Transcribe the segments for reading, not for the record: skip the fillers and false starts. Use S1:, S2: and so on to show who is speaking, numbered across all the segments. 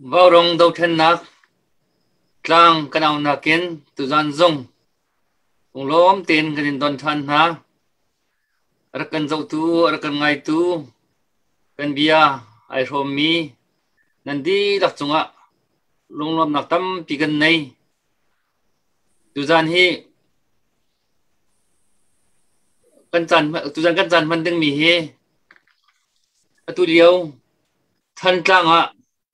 S1: Vaurawng dothlennak tlang kan aunak in tuzan zong lunglawm tein kan in don ṭhan hna. A rak kan zohtu, a rak kan ngaitu, kan bia ai hrawmmi nan dihlak cungah lunglawmnak tampi kan nei. Tuzan hi kan caan tuzan kan caan hman dingmi hi atu lio Thantlang ah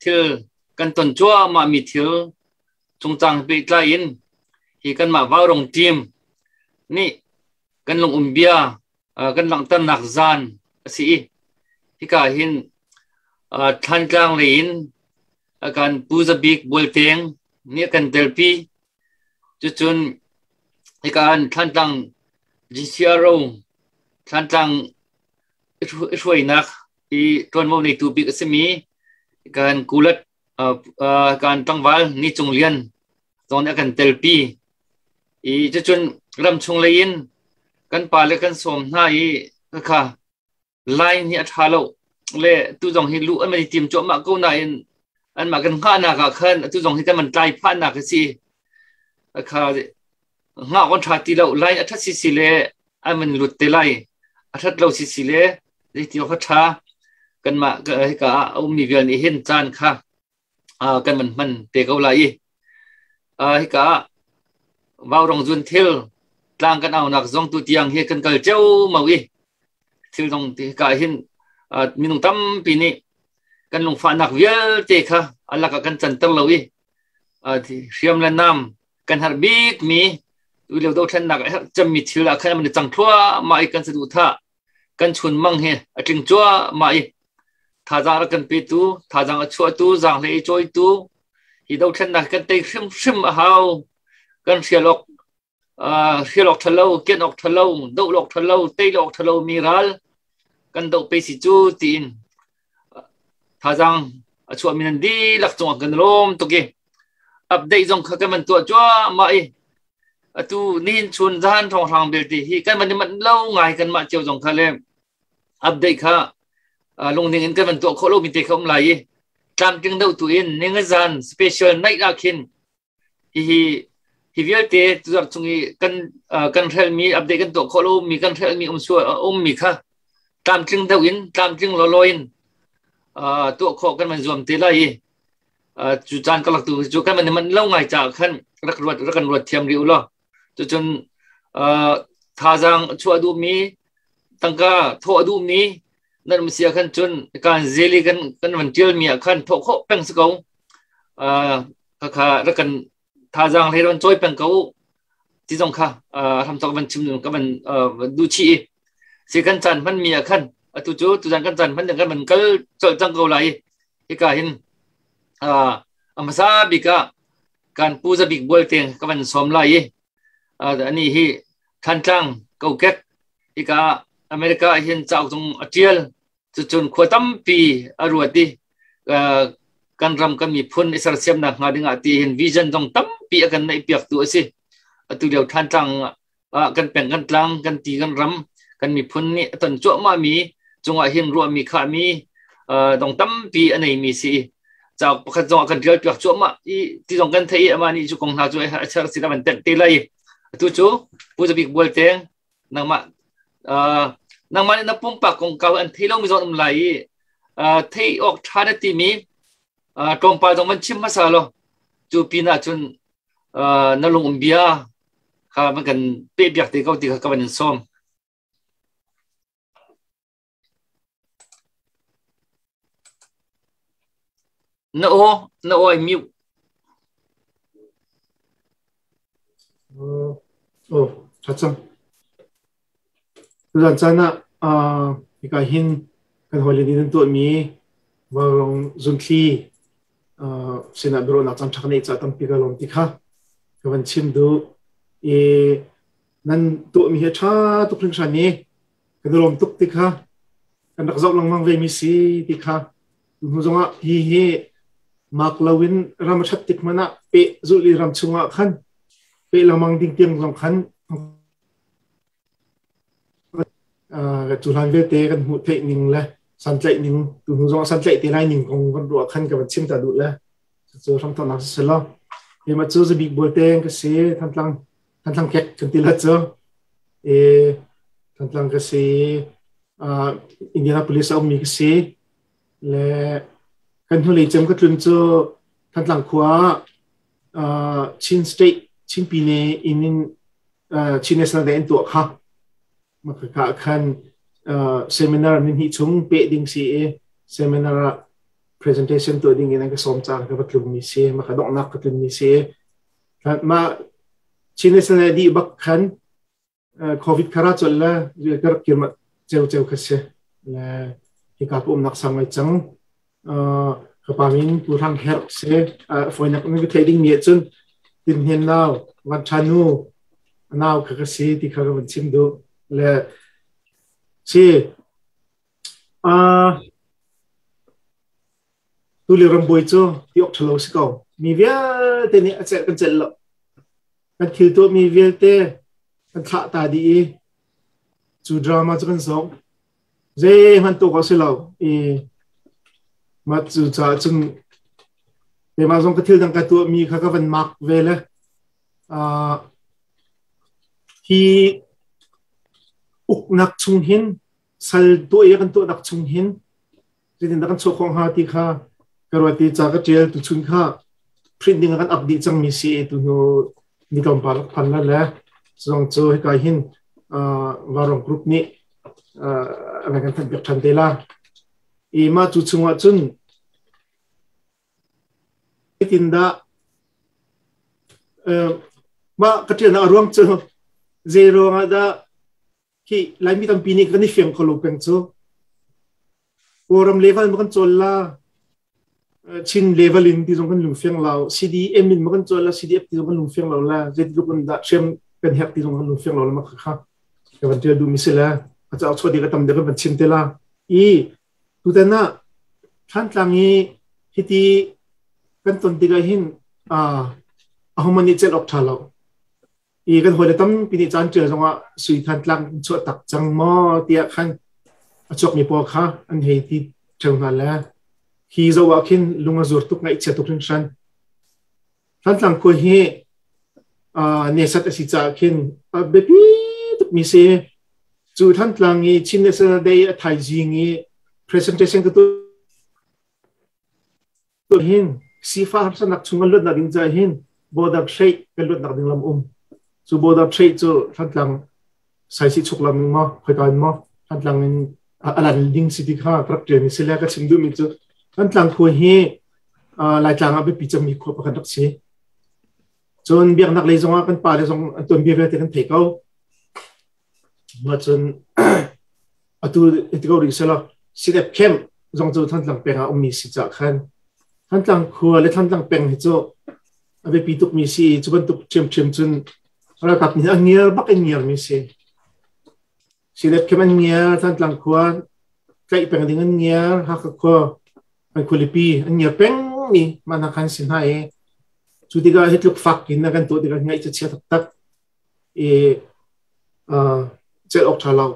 S1: thil kan ton cuahmahmi thil cungcang pehtlai in hi kanmah Vaurawng team nih kan lungum bia kan langhternak zaan a si i hika hin Thantlang lei in kan Pu Za Bik Bualteng nih a kan telpi. Cucun hika an Thantlang GCRO Thantlang i hruainak i ṭuanvo neitu bik a simi kan kulat kan tlangval Ni Cung Lian zong nih a kan telpi. I cucun ramchung lei in kan pa le kan sawm hna i khakha line hi a ṭha lo le tu zong hi luh an van i tim cuahmah ko nain anmah kan hngahnak ah khan atu zong hi kan van tlai phahnak a si. Kha hngah kon ṭha ti lo line a ṭhat sisi le an van lut te lai a ṭhat lo sisi le zeiti awk a ṭha kanmah hika ah a ummi vial nih hin caan kha kan van hman te ko lai i hika ah vaurong zun thil tlang kan aunak zong tu tiang hi kan kal cio mo i thil zong hika hin minung tampi nih kan lungfahnak vialte kha alak ah kan canter lo i hriam le nam kan har bik mi tulio dothlennak a herh cemmi thil ah khan an i cang thluahmah i kan saduhthah kan chun mang hi a tling cuahmah i thazaang rak kan petu thazaang a chuahtu zaanghlei i cawitu hi dothlennak kan tei hrimhrim a hau kan hrial awk hrial awk ṭhalo kian awk ṭhalo doh awk ṭhalo tei awk ṭhalo mi ral kan doh pe si cu tiin thazaang a chuahmi nan dihlak cungah kan lawm tuk i update zong kha kan van tuah cuahmah i atu nihin chun zan thawnghrang belte hi kan van i manh lo ngai kanmah cio zong kha le update kha lungning in kan van tuah khawh lomi te kha um lai i tlamtling deuh tu in ningazan special night ah khin hihi hi vialte tuzarh chung i kan kan hrelmi update kan tuah khawh lomi kan hrelmi um sual ummi kha tlamtling deuh in tlamtling lawlaw in tuah khawh kan van zuam te lai i cu caan ka lak tu cu kan van man lo ngai caah khan rak ruat rak kan ruat thiam rih u law cucun thazaang chuah duhmi tangka thawh duhmi nan um sia khan cun kan zeli kan kan van tial mi ah khan thawh khawh peng si ko khakha rak kan thazaang hlei ron cawi peng ko ti zong kha hram tok van chim ka van du chi i si kan caan hman mi ah khan atu cu tuzan kan caan hman kan van kal colh cang ko lai hika hin a hmasa bik ah kan pu za bik bual te ka van som lai i ani hi Thantlang kokek hika America hin cauk zong a tial cucun khua tampi a ruat i kan ram kan miphun i sersiamnak hnga dingah ti hin vision zong tampi a kan neih piak tu a si. Atu lio Thantlang ah kan peng kan tlang kan ti kan ram kan miphun nih a ton cuahmah mi cungah hin ruahmi khahmi dong tampi a neimi si. Cauk pakhat zong a kan tial piak cuahmah i ti zong kan theih i amah nih cu kong hna cu a cher sin a van tenh te lai. Atu cu Pu Zabik Bualteng nangmah nangmah nih na pumpak kongkau an thei lomi zong um lai i thei awk ṭha na timi tlawmpal zong van chim hmasa law cu pin ah cun na lung um bia kha van kan peh piak te ko ti kha ka van in sawm. Na aw na aw ai mute.
S2: Oh, ṭha cang. Tuzan caan ah hika hin kan hawile nih nan tuahmi Vaurawng zunthli sinah biaruahnak caan ṭha ka neih caah tampi ka lawm ti kha ka van chim duh. I nan tuahmi hi a ṭha tuk hringhran i kan i lawm tuk ti kha kan rak zoh lengmang ve mi si ti kha hnu zongah hi hi mak loin ram a ṭhat tik hmanh ah peh zulh i ram chungah khan peh lengmang ding tiang zong khan cu hlan vialte kan hmuh theih ning le santlaih ning tu hnu zongah santlaih te lai ning kong kan ruah khan ka van chim ta duh le. Cu hramthawknak si lo. Keimah cu Zabik Bawi ka si. Thantlang Thantlang kek kan ti la cu. E Thantlang ka si. Indianapolis a ummi ka si. Le kan hnulei cem ka tlun cu Thantlang khua Chin State Chin Pine in in Chin National Day an tuah kha. Maka khan seminar ni hnih chung peh ding si i seminar ah presentation tuah ding in an ka sawm caan ka va tlung mi si maka donghnak ka tlun mi si. Ma Chin National Day bak khan COVID khara chol la ka rak kir ceu ceu kha si. Le hika ka umnak sang ngai cang. Ka pa min Pu Hrang Herh si. Foinak in ka theih ding mi ahcun Tin Hnen nau, Van Tha nu, nau kha ka si ti kha ka van chim duh. Le si tulio rambuai cu ti awk ṭhalo si ko. Mi vialte nih a celh kan celh lo. Kan thil tuahmi vialte kan thlah ta dih i cu drama cu kan zoh. Zeihmanh tuah awk si lo. I mah cu caah cun keimah zong ka thil dang ka tuahmi kha ka van mak ve le hi uknak chung hin sal tuah i kan tuahnak chung hin zeitindah kan chuah khawh hnga ti kha ka ruat i ca ka ṭial tuchun kha print ding ah kan up dih cangmi si i tuhnu ni tlawmpal rak phan la le zong cu hika hin Varong Group nih an kan thanh piak ṭhan te la. I mah cu chungah cun Zeitindah mah ka ṭialnak a ruang cu zei ruangah dah hi Laimi tampi nih kan i fiang kho lo peng cu. Kawlram level ma kan cawl la, Chin level in ti zong kan lungfiang lo, CDM in ma kan cawl la, CDF ti zong kan lungfiang lo la, zeitluk in dah hriam kan herh ti zong kan lungfiang lo la ma kha ka van ṭial duhmi si le a cauk chuah ding a tam deuh kan van chim te la. I tutan ah Thantlang i hiti kan ton tikah hin ahohmanh nih celh awk ṭha lo. I kan hawile tampi nih caan ṭial zongah sui Thantlang chuah tak cang maw tiah khan a chuakmi pawl kha an hei ti ṭheo hna le hi zoh ah khin lung a zur tuk ngaihchia tuk hringhran. Thantlang khua hi nesat a si caah khin a biapi tukmi si. Cu Thantlang i Chin National Day a thaizing i presentation ka tuah hin sifah harsatnak chung an luatnak ding caah hin border trade kan luatnak ding lam um. Cu border trade cu Thantlang saisih chuk lam in maw khoika in maw Thantlang in a lan ding si ti kha ka rak ṭialmi si le ka chim duhmi cu Thantlang khua hi Laitlang ah biapi cemmi khua pakhat rak si. Cun biaknak lei zongah kan pale zong an tuanbia vialte kan thei ko. Mah cun atu ti ko rih selaw CDF camp zong cu Thantlang peng ah ummi si cah khan Thantlang khua le Thantlang peng hi cu a biapi tukmi si i cu bantuk ṭhiamṭhiam cun ralkap nih an ngiar bak in ngiarmi si. CDF camp an ngiar, Thantlang khua tlaih peng ding an ngiar, Hakha khua an khualipi an ngiar peng mi mah hna khan si hna i cu tikah hi tluk fak in a kan tuah tikah ngaih cu chia taktak i celh awk ṭha lo.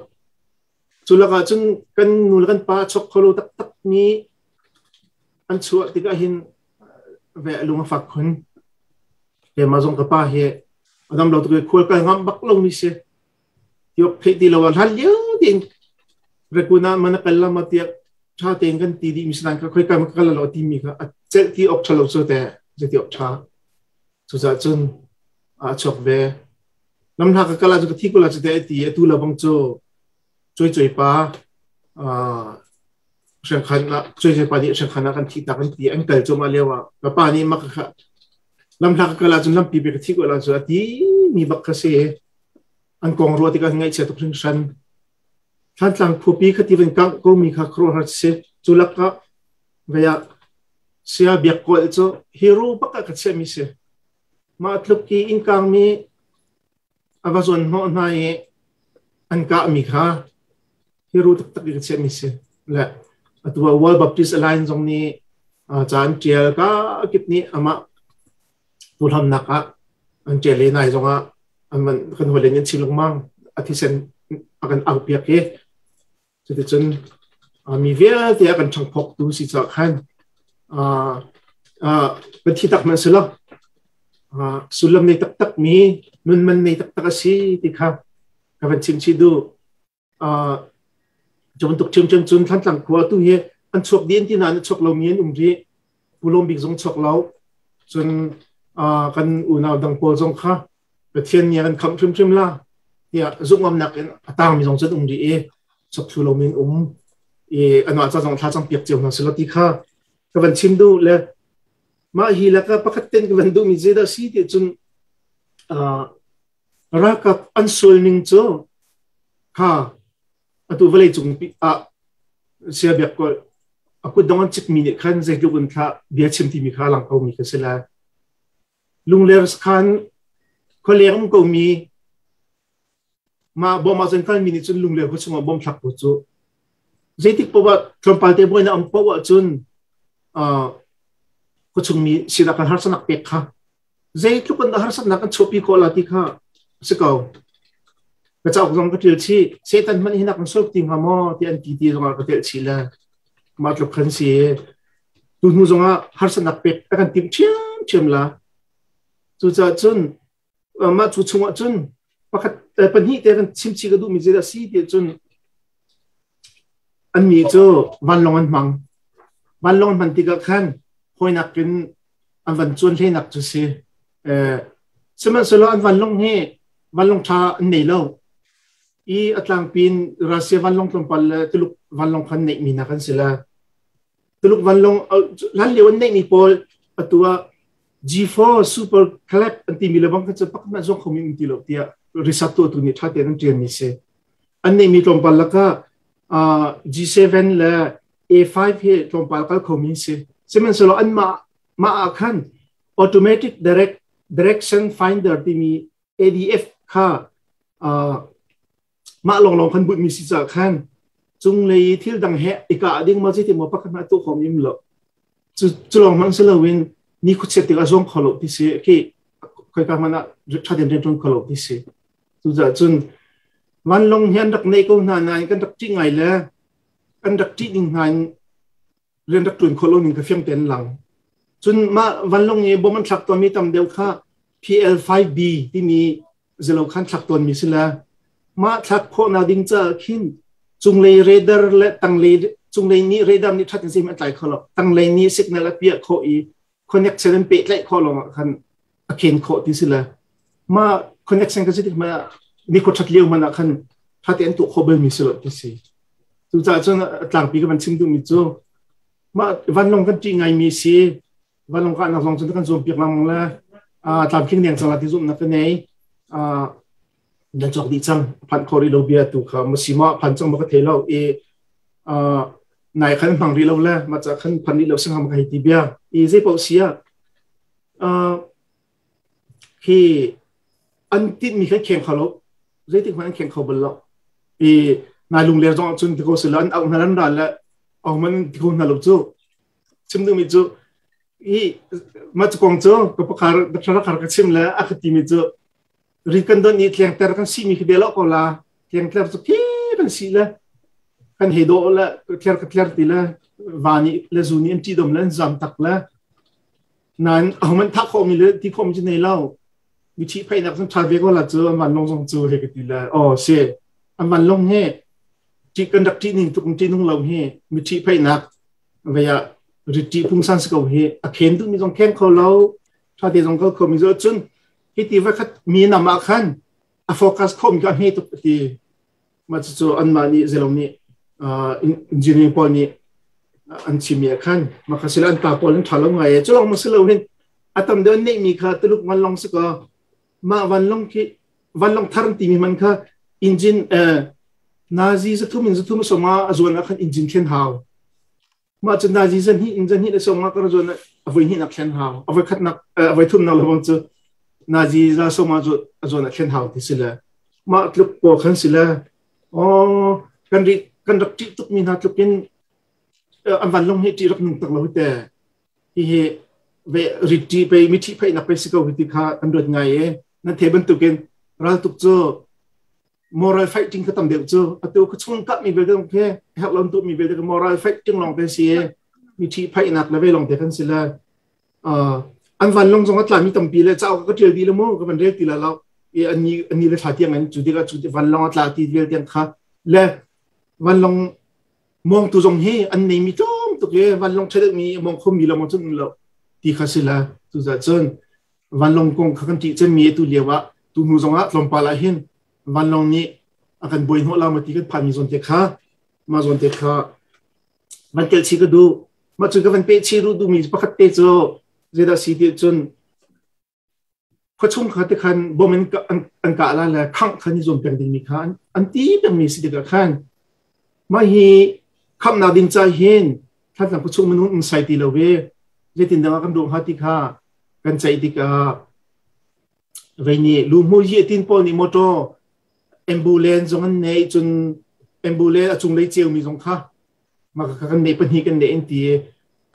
S2: Cu lakah cun kan nu le kan pa chuak kho lo taktak mi an chuah tikah hin ve lung a fak khun. Keimah zong ka pa hi a dam lo tuk i khual kal ngam bak lo mi si. Tiok theih ti lo ah hlan lio tein rekuna mana kal la ma tiak ṭha tein kan ti dih mi si nain ka khoi ka kal lo ti mi kha a celh ti awk ṭha lo cu te ti awk ṭha. Cucaah cun a chuak ve. Lamhla ka kal ahcun ka thi ko la cu te ti atu le bang cu cuai cuai pa hrengkhan ah cuai cuai pa nih hrengkhan ah kan thi tak an ti an kal cuahmah lio ah ka pa nih mak ka lamhla ka kal ahcun lampi pe ka thi ko la cu a ti mi bak ka si an kong ruah tikah ngaihchia tuk hringhran. Thantlang khuapi kha ti van kangh ko mi kha khuaruahhar si. Cu lakah vei ah Saya Biak Kawl cu hero bak ah ka chiahmi si. Mah tluk i innkang mi a va zuan hnawh hna i an kahmi kha hero taktak i ka chiahmi si. Le atu ah World Baptist Alliance zong nih ca an ṭial ka kip nih amah puhlamnak ah an ṭial i nai zong ah an van kan hawile nih an chim lengmang a thisen a kan au piak i cuticun mi vialte a kan ṭhangphawktu si caah khan Kan thi tak hmanh si lo. Sullam nei taktak mi, nun man nei taktak a si ti kha ka van chim chih duh. Cu bantuk ṭhiamṭhiam cun Thlantlang khua tu hi an chuak dih an ti nain a chuak lomi an um rih. Pu Lawm Bik zong chuak lo. Cun kan unau dang pawl zong kha Pathian nih a kan khamh hrimhrim la tiah zumh-ngamnak in a tangmi zong cu an um rih i chuak thlu lomi an um. I anmah ca zong thla cam piak cio hna selaw ti kha ka van chim duh le mah hi laka pakhat ten ka van duhmi zeidah si ti cun ralkap an sual ning cu kha atu vawlei cung ah sia biak ko a kut dong an cikmi nih khan zeitluk in thla bia chim timi kha lang ko mi kha si lai. Lungler khan khualeng um komi mah bawm ah cun kalmi nih cun Lungler khua chungah bom thlak ko cu. Zeitik paoh ah tlawmpal te buai na um paoh ahcun khuachung mi sinah kan harsatnak pek kha zeitluk in dah harsatnak an chuahpi khawh la ti kha a si ko. Ka cauk zong ka ṭial chih. Satan hmanh hi nak kan solve ti hnga maw ti an ti ti zongah ka telh chih le mah tluk khan si. Tu hnu zongah harsatnak pek a kan timh ṭhiamṭhiam la. Cucaah cun mah cu chungah cun pakhat pahnih te kan chimchih ka duhmi zeidah si ti cun annih cu vanlawng an hmang. Vanlawng an hman tikah khan hawinak in an van cuan hleinak cu si. Sihmanhsehlaw an vanlawng hi vanlawng ṭha an nei lo. I a tlangpi in Russia vanlawng tlawmpal le Tuluk vanlawng khan neihmi hna kan si la. Tuluk vanlawng hlan lio an neihmi pawl atu ah G4 Super Clap an timi le bang kha cu pakhat hmanh zuang khomi um ti lo tiah research tuahtu nih ṭha tein an ṭialmi si. An neihmi tlawmpal lakah G7 le A5 hi tlawmpal kal khomi si. Sihmanhsehlaw anmah mah ah khan automatic direct direction finder timi ADF kha mah lawnglawng khan bunh mi si caah khan cunglei i thil dang he i kah ding maw zeitin maw pakhat hmanh tuah khawh mi um lo. Cu cu lawng hmanh si loin ni khuachiat tikah zuang kho lo ti si khi khoika hmanh ah ṭha tein rian ṭuan kho lo ti si. Cucaah cun vanlawng hi an rak neih ko hna nain kan rak ṭih ngai le kan rak ṭih ding hna in rian rak ṭuan khawh lo ning kha fiang tein lang. Cun mah vanlawng i bom an thlak tawnmi tam deuh kha PL5B timi zelo khan thlak tawnmi si le mah thlak khawhnak ding caah khin cunglei radar le tanglei cunglei nih radar nih ṭhat in zeihmanh tlai kho lo, tanglei nih signal a piah khawh i connection an pehtlaih khawh lawngah khan a khen khawh ti si le mah connection ka si tik hmanh ah nikhua ṭhat lio hmanh ah khan ṭha tein tuah khawh balmi si lo ti si. Cucaah cun a tlangpi ka van chim duhmi cu mah vanlawng kan ṭih ngaimi si. Vanlawng kahnak zong cun kan zuam piak lengmang le tlamtling deng cang la ti zumhnak ka nei. Nan cawk dih cang, phanh kho rih lo bia tu kha ma si ma phan cang ma ka thei lo i nai khan hmang rih lo le ma ca khan phan rih lo sing ma ka hei ti bia i zei paoh si ah khi an tinh mi khan kheng kho lo, zeitik hmanh an kheng kho bal lo i nai lungler zong cun ti ko si lo an auh hna lan ral le au man ti ko hna lo. Cu chim duhmi cu hi ma cu kong cu ka pakhar doctor khar ka chim le a ka timi cu ri kan don i tlengter kan si mi khi bia lo ko la tlengter cu khi kan si le kan he do le tler ka tler ti le vani le zu ni an ti dom le an zam tak le nan ahoman tha kho mi le ti khom chi nei lo mi thi phai nak tha ve ko la cu an van long zong cu he ka ti le oh si an van long he ti kan rak ti ning tuk ti nung lo hi mi thi phai nak veya riti pungsan si ko hi a khen du mi zong khen kho lo tha te zong ko kho mi zo cun hi ti va khat mi nam ah khan a focus khom ka hme tuk ti ma cu an mah nih zelong nih engineering pawl nih an chim mi khan ma kha sila an pa pawl an tha lo ngai e. Cu long ma si lo hin atam deuh an neih mi kha Tuluk vanlong si ko. Mah vanlong khi vanlong thar ti mi man kha engine nazi zathum in zathum soma a zuan ah khan engine thlen hau. Mah cu nazi zan hi in zan hi le soma kar zuan a voi hnih nak thlen hau, a voi khat nak a voi thum nak lawng cu nazi za soma zu a zuan a thlen hau ti si le mah tluk po khan si le oh kan ri kan rak ṭih tuk mi hna tluk in an vanlong hi ṭih rak nung tak lo te hi hi ve rit ṭi pe mi ṭhi phei nak pe si ko hi ti kha kan ruat ngai e. Nan the bantukin ral tuk cu moral fighting kha tam deuh cu atu ka chung kap mi belte ke help lon tu mi belte moral fighting long te si e, mi ṭhi phei nak le ve long te kan si le. An vanlawng zong a tlami tampi le cauk ka ṭial dih le mu ka van rel ti la lo i ani le thla tiang in cu tikah cu vanlawng a tla ti vial tiang kha le vanlawng mawngtu zong hi an neimi tlawm tuk i vanlawng ṭha deuhmi mawng khomi lawng cun lo ti kha si la. Cucaah cun vanlawng kong kha kan ṭih cemmi atu lio ah, tu hnu zong ah tlawmpal ah hin vanlawng nih a kan buai hnawh la ma ti kan phanmi zawn te kha, mah zawn te kha van tel chi ka duh. Mah cu ka van pe chi duh duhmi pakhat te cu zeidah si ti cun, khuachung kha te khan bom in an kah la le khangh khan i zuam peng dingmi kha an ti pengmi si tikah khan, mah hi khamhnak ding ca hin Thantlang khuachung minung um sai ti lo ve, zeitin dang ah kan ruah hnga ti kha kan ceih tikah, vei nih luhmu yi tin pawl nih motor ambulance zong an nei cun ambulance a cunglei ceumi zong kha mah kha kan neih pahnih kan neih in ti,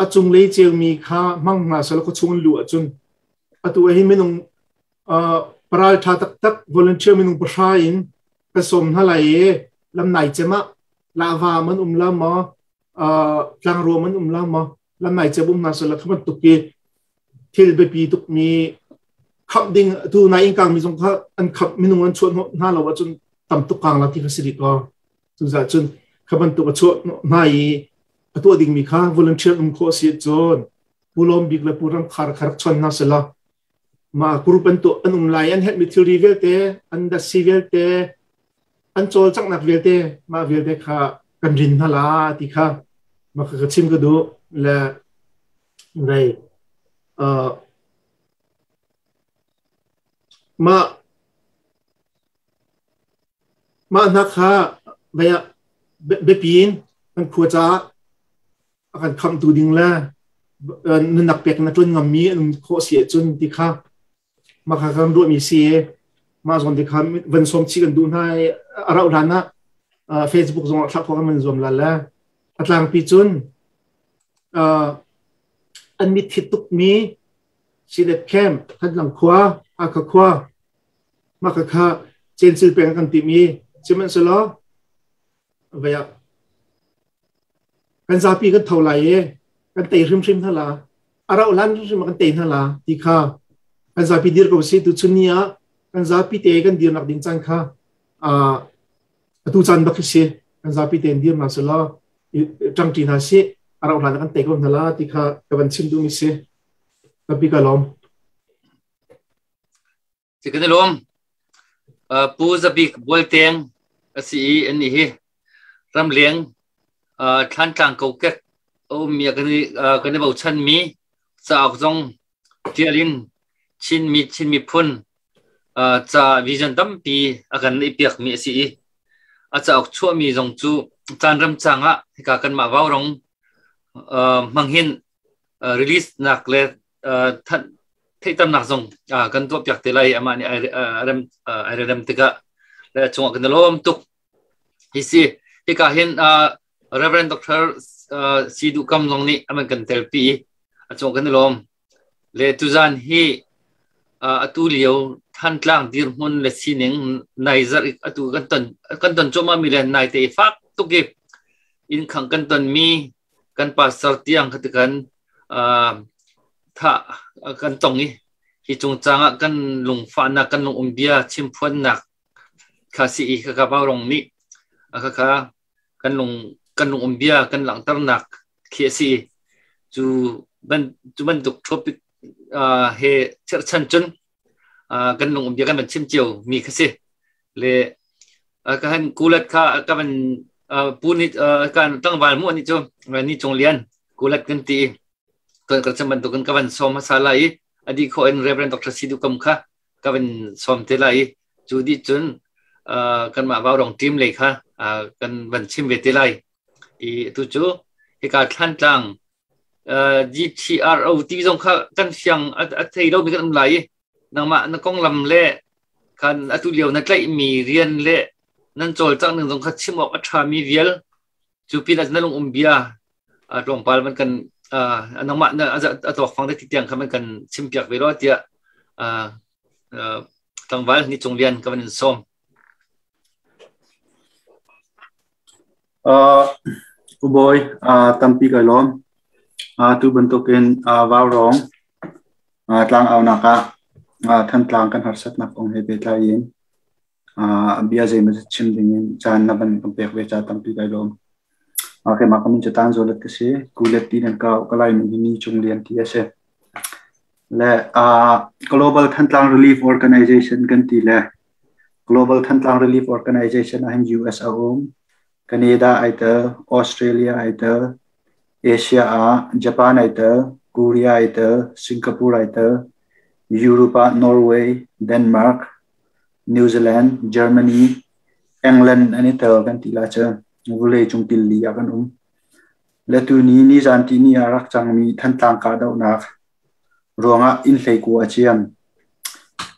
S2: a cunglei ceumi kha hmang hna sal khuachung an luh ahcun atu ah hin minung paral tha taktak volunteer minung 10 in ka sawm hna lai i lam nai cem ah lava man um la maw, tlangrua man um la maw, lam nai cem um hna sala kha bantuk i thil biapi tukmi khamh ding tu nai in kang mi zong kha an khamh minung an chuah hna lo ahcun tam tuk kang la ti kha si rih ko. Cucaah cun kha bantuk a chuah hna i a tuah dingmi kha volunteer um khawh si cun Pu Lawm Bik le Pu Ram Khar kha rak chon hna sela, mah group an tuah an um lai, an helhmi thilri vialte, an datsi vialte, an cawlcanghnak vialte, mah vialte kha kan rin hna la ti kha mah kha ka chim ka duh le vei mah mah hna kha vei ah biapi in kan khua caah a kan khamhtu ding le nunnak pek na ṭuan ngammi an um khawh si ahcun ti kha mah kha kan ruahmi si. Mah zawn ti kha van sawm chih kan duh hna i a rauh hlan ah Facebook zong ah thlah khawh kan van zuam la le a tlangpi cun an mit thit tukmi Silet Camp, Thantlang khua, Hakha khua, mah kha kha cencil peng kan timi sihmanhsehlaw vei ah kan zapi kan tho lai i kan tei hrimhrim hna la, a rauh hlan hrimhrim ah kan tei hna la ti kha kan zapi dir ko si. Tu chun ni ah kan zapi te kan dirnak ding caan kha atu caan bak si. Kan zapi te dir hna selaw ṭangṭi hna si, a rauh hlan ah kan tei ko hna la ti kha ka van chim duhmi si. Ka ka lawm.
S1: Si kan i lawm. Pu Zabik Bualteng a si i an hi ramleng Thlantlang kokek a ummi kan i bochanmi cauk zong ṭial in Chinmi Chin miphun ca vision tampi a kan neihpiakmi a si i a cauk chuahmi zong cu caan remcang ah hika kanmah Vaurong hmang hin release nak le theihternak zong kan tuahpiak te lai, amah nih ai rem tikah le cungah kan i lawm tuk hi si. Hika hin Reverend Dr. Si Duh Kam zong nih aman kan telpi i a cungah kan i lawm le tuzan hi atu lio Thantlang dirhmun le sining nai zarh atu kan ton cuahmah mi le nai te fak tuk i inn khang kan ton mi, kan pastor tiang kha kan thah kan tong i hi cungcang ah kan lungfahnak, kan lungum bia chimphuannak kha si i khaka Vaurong nih khaka kan lungum bia kan langhternak khi a si. Cu ban cu bantuk topic he cherhchan cun kan lungum bia kan van chim cio mi kha si le ka han kulat kha ka van pu ni kan tlangval mu ani cu ni Cung Lian kulat kan ti kan ka chim bantukin ka van sawm hmasa lai i adi kho in Reverend Dr. Sidu Kam kha ka van sawm te lai i cu dih cun kanmah Vaurong team lei kha kan van chim ve te lai i tu cu hika Thlantlang GTRO ti zong kha kan fiang a thei lomi kan um lai i nangmah na konglam le khan atu lio na tlaihmi rian le nan cawlcangh ning zong kha chim awk a ṭhami vial, cu pinah na lung um bia tlawmpal man kan nangmah na a tuakfang te tiang kha man kan chimpiak ve lo tiah tlangval Ni Cung Lian ka van in sawm.
S3: Ubawi, tampi kai lawm. Tu bantukin Vaurong Tlangaunak ah Thantlang kan harsatnak kong he pehtlai in bia zeimawzat chim dingin caan na van kan pek ve ca tampi kai lawm. Keimah ka min cu Tan Zaw Let ka si. Kulet ti nan ka ka Lai min hi Ni Cung Lian ti a si. Le Global Thantlang Relief Organization kan ti le Global Thantlang Relief Organization ahhin US a um, Canada ai tel, Australia ai tel, Asia ah Japan ai tel, Korea ai tel, Singapore ai tel, Europe ah Norway, Denmark, New Zealand, Germany, England an i tel kan ti la cu vulei cung tilli ah kan um. Le tuni nizan tihni ah rak cangmi Thantlang kahdohnak ruangah inn hleikua a ciam.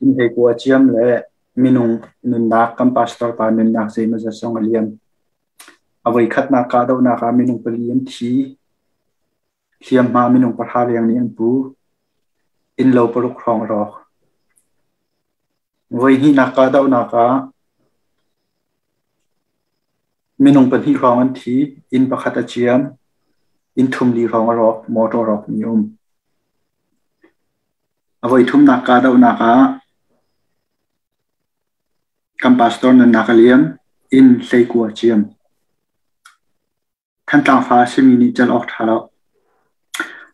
S3: Inn hleikua a ciam le minung nunnak kan pastor pa nunnak zeimawzat zong a liam. A voikhatnak kahdohnak ah minung pali an thi. Hliamhma minung pahra leng nih an pu. Innlo paruk hrawng a rawk. Voihnihnak kahdohnak ah minung pahnih hrawng an thi. Inn pakhat a ciam. Inn thumli hrawng a rawk. Motor rawkmi a um. A voithumnak kahdohnak ah kan pastor nunnak a liam. Inn hleikua a ciam. Thantlang fa a simi nih celh awk ṭha lo.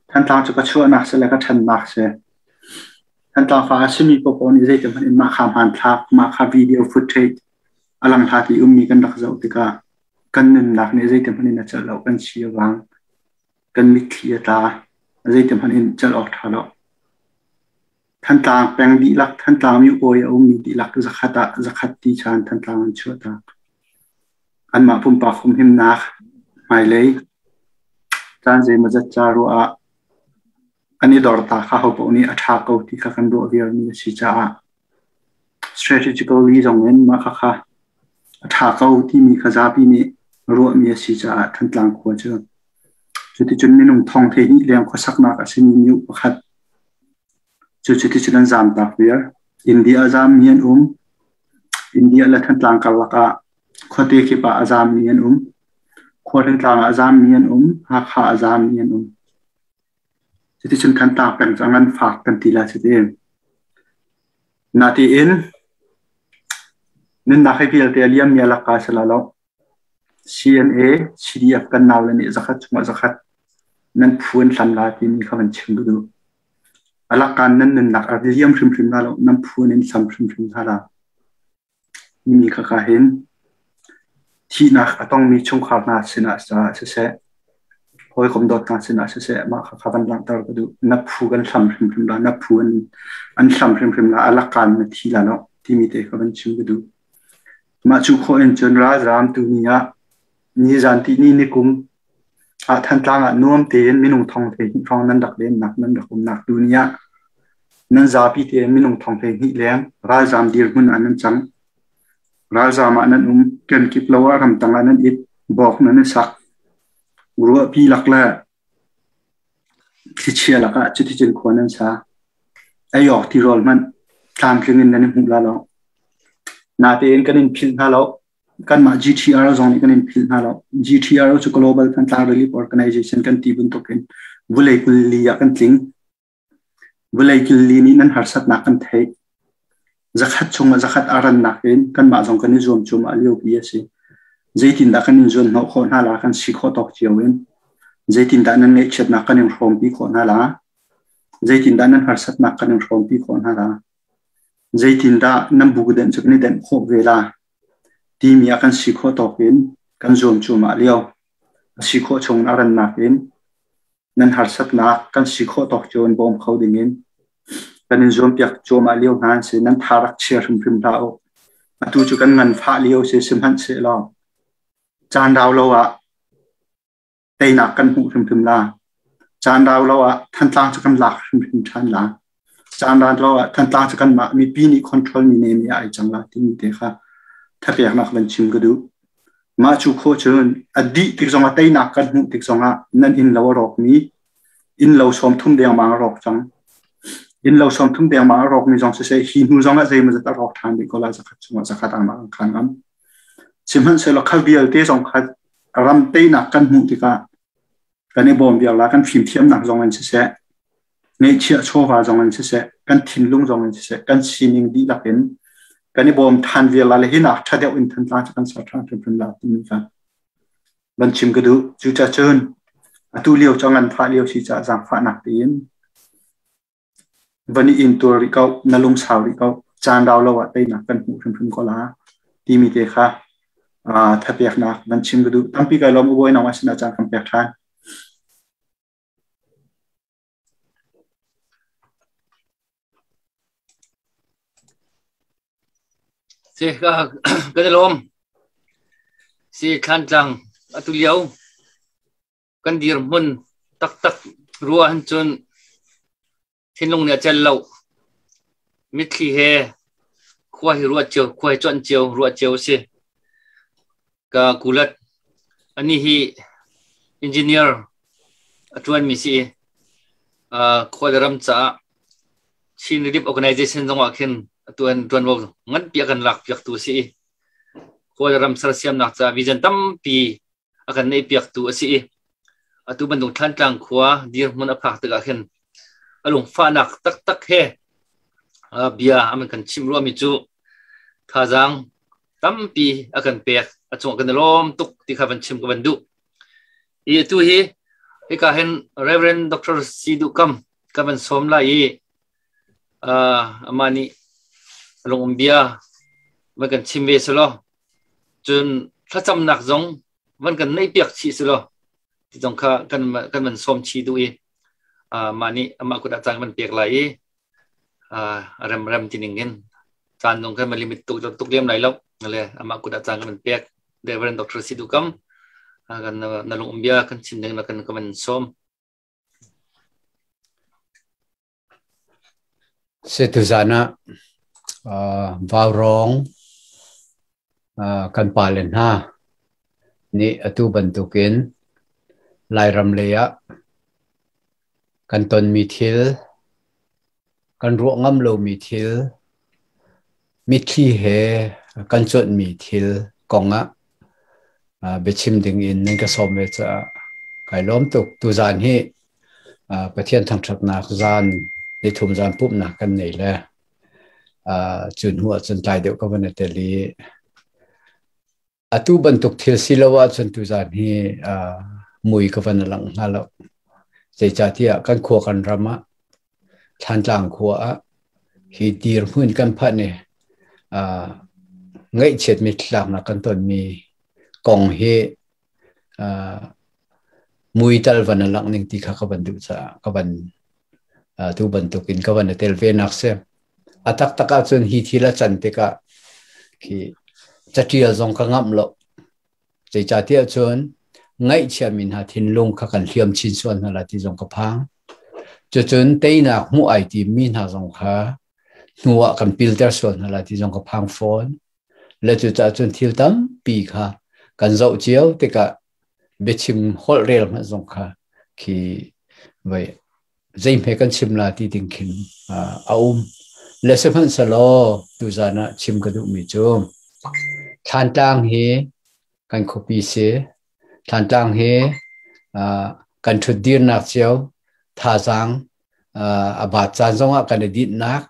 S3: Thantlang cu ka chuahnak si le ka ṭhannak si. Thantlang fa a simi paohpaoh nih zeitik hmanh in mah kha hmanthlak, mah kha video footage a langhlat i ummi kan rak zoh tikah kan nunnak nih zeitik hmanh in a celh lo, kan si a vang, kan mitthli a tla, zeitik hmanh in celh awk ṭha lo. Thantlang peng dihlak, Thantlang miokawi a ummi dihlak zakhat ah zakhat ti chan Thantlang an chuahtak. Anmah pumpak humhimnak hmailei caan zeimawzat ca ruah ah an i dor ta kha hopaoh nih a ṭha ko ti kha kan ruah viarmi a si caah strategically zong in mah khakha a ṭha ko timi kha zapi nih ruahmi a si caah Thantlang khua cu cuticun minung thong hleihnih leng khuasaknak a simi myu pakhat cu cuticun an zaamtak viar. India a zaammi an um. India le Thantlang karlak ah khuate kip ah a zaammi an um. Khualhringtlang ah a zaammi an um. Hakha ah a zaammi an um. Cuticun Thantlang peng cu a nganfak kan ti lai cuti. Natein nunnak hi vialte a liammi a lak ka si la lo. CNA, CDF kan naule nih zakhat chungah zakhat nan phu an hlam la timi kha van chim ka duh. A lakkaan nan nunnak a liam hrimhrim la lo, nan phu in hlam hrimhrim hna la. Mi kha ka hin thihnak a tongmi chungkhar hna sinah siseh, hawikom dawt hna sinah siseh, mah kha kha van langhter ka duh. Na phu kan hlam hrimhrim la, na phu an hlam hrimhrim la, a lakkaan na thi la lo, timi te kha van chim ka duh. Mah cu khawh in cun ralzaam tuni ah nizan tihni nikum ah Thantlang ah nuam tein minung thong hleihnih hrawng nan rak lennak nan rak umnak tuni ah nan zapi tein minung thong 12 leng ralzaam dirhmun ah nan cang. Ralzaam ah nan um, kenkip lo ah ramtang ah nan it, bawk nan i sak. Ruahpi lak le thlichia lakah cuticun khua nan sa. Ei awk tirawl hmanh tlamtling in nan i hmuh la lo. Natein kan in philh hna lo. Kanmah GTR zong nih kan in philh hna lo. GTR cu Global Thantlang Relief Organization kan ti bantukin vulei kulli ah kan tling. Vulei killi nih nan harsatnak kan theih. Zakhat chungah zakhat a rannak in kanmah zong kan i zuam cuahmah liopi a si. Zeitindah kan in zuanhnawh khawh hna la, kan si khawh tawk cio in. Zeitindah nan ngaihchiatnak kan in hrawmpi khawh hna la. Zeitindah nan harsatnak kan in hrawmpi khawh hna la. Zeitindah nan bukdenh cu kan i denh khawh ve la timi ah kan si khawh tawk in kan zuam cuahmah lio. A si khawh chung a rannak in nan harsatnak kan si khawh tawk cio in bawm kho dingin kan in zuampiak cuahmah lio hna an si. Nan tha rak chia hrimhrim hlah u. Atu cu kan nganfah lio si sihmanhsehlaw caan rau lo ah teinak kan hmuh hrimhrim la. Caan rau lo ah Thantlang cu kan lak hrimhrim ṭhan la. Caan rau lo ah Thantlang cu kanmah mipi nih control mi ne ah ai cang la timi te kha thapeknak van chim ka duh. Mah cu khawh cun a dih tik zongah teinak kan hmuh tik zongah nan inn lo a rawkmi inn lo sawmthum dengmang a rawk cang. Inn lo sawmthum dengmang a rawkmi zong siseh hi hnu zongah zeimawzat a rawk ṭhan rih ko lai zakhat chungah zakhat angmah an khan ngam. Sihmanhsehlaw kha vialte zong kha ram teinak kan hmuh tikah kan i bawm viar la, kan fimthiamnak zong in siseh. Ngeihchiah chawva zong in siseh, kan thinlung zong in siseh, kan sining dihlak in kan i bawm than vial la le hi nak tha deuh in Thantlang cu kan ser than hrimhrim la timi kha van chim ka duh. Cucacun atu lio cu ngan fah lio si caah zaangfahnak tein van i intuar rih ko, na lungsau rih ko, caan rau lo ah teinak kan hmuh hrimhrim ko la timi te kha thapeknak van chim ka duh. Tampi kai lawm, u bawi nangmah sinah caan kan pek ṭhan.
S1: Si ka kan i lawm. Si Thlantlang atu lio kan dirhmun taktak ruah hin cun thinlung nih a cel lo. Mitthli he khua hi ruah cio, khua hi cuanh cio, ruah cio a si. Ka kulat anih hi engineer a ṭuanmi si i khua le ram caah Chin Relief Organization zongah khin atu an ṭuanvo nganpi a kan lak piaktu a si i khua le ram sersiamnak caah vision tampi a kan neihpiaktu a si i atu bantuk Thlantlang khua dirhmun a phak tikah khin a lungfahnak taktak he bia a man kan chimh ruahmi cu thazaang tampi a kan pek, a cungah kan i lawm tuk ti kha van chim ka van duh. I atu hi hika hin Reverend Dr. Si Duh Kam ka van sawm lai i amah nih lungum bia van kan chim ve selaw, cun thlacamnak zong van kan neihpiak chih selaw ti zong kha kan kan van sawm chih duh i mah nih amah kut ah caan kan pek lai i rem rem ti ning in caan zong kan van limit tuk tuk lem lai lo le amah kut ah caan kan van pek. Reverend Dr. Sidu Kam, kan na lung um bia kan chim ding na kan kan van sawm.
S4: Tuzaan ah vaurawng kan pale hna nih atu bantukin Lairam lei ah kan tonmi thil, kan ruah ngam lomi thil, mitthli he kan cuanhmi thil kong ah biachim ding in nan ka sawm ve caah kai lawm tuk. Tuzaan hi Pathian thangṭhatnak zan nithum zan pumhnak kan nei le cu hnu ah cun tlai deuh ka van i tel i atu bantuk thil si lo ahcun tuzaan hi mui ka van langh hnga lo. Zeicahtiah kan khua kan ram ah Thlantlang khua ah hi dirhmun kan phanh i ngaihchiat mittlaknak kan tonmi kong hi mui tal van a langh ning ti kha ka van duh caah ka van tu bantukin ka van i tel ve nak si. A taktak ahcun hi thil a can tikah khi catial zong ka ngamh lo. Zeicahtiah cun ngaihchiami hna thinlung kha kan hliam chin sual hna lai ti zong ka phang. Cucun teinak hmuh ai timmi hna zong kha hnu ah kan pilter sual hna lai ti zong ka phang fawn. Le cucaah cun thil tampi kha kan zoh cio tikah biachim holh rel hmanh zong kha khi vai zeihme kan chim la ti ding khin a um. Le sihmanhsehlaw tuzan ah chim ka duhmi cu Thlantlang hi kan khuapi si. Thlantlang hi kan ṭhutdirnak cio thazaang a baat caan zongah kan i dinhnak,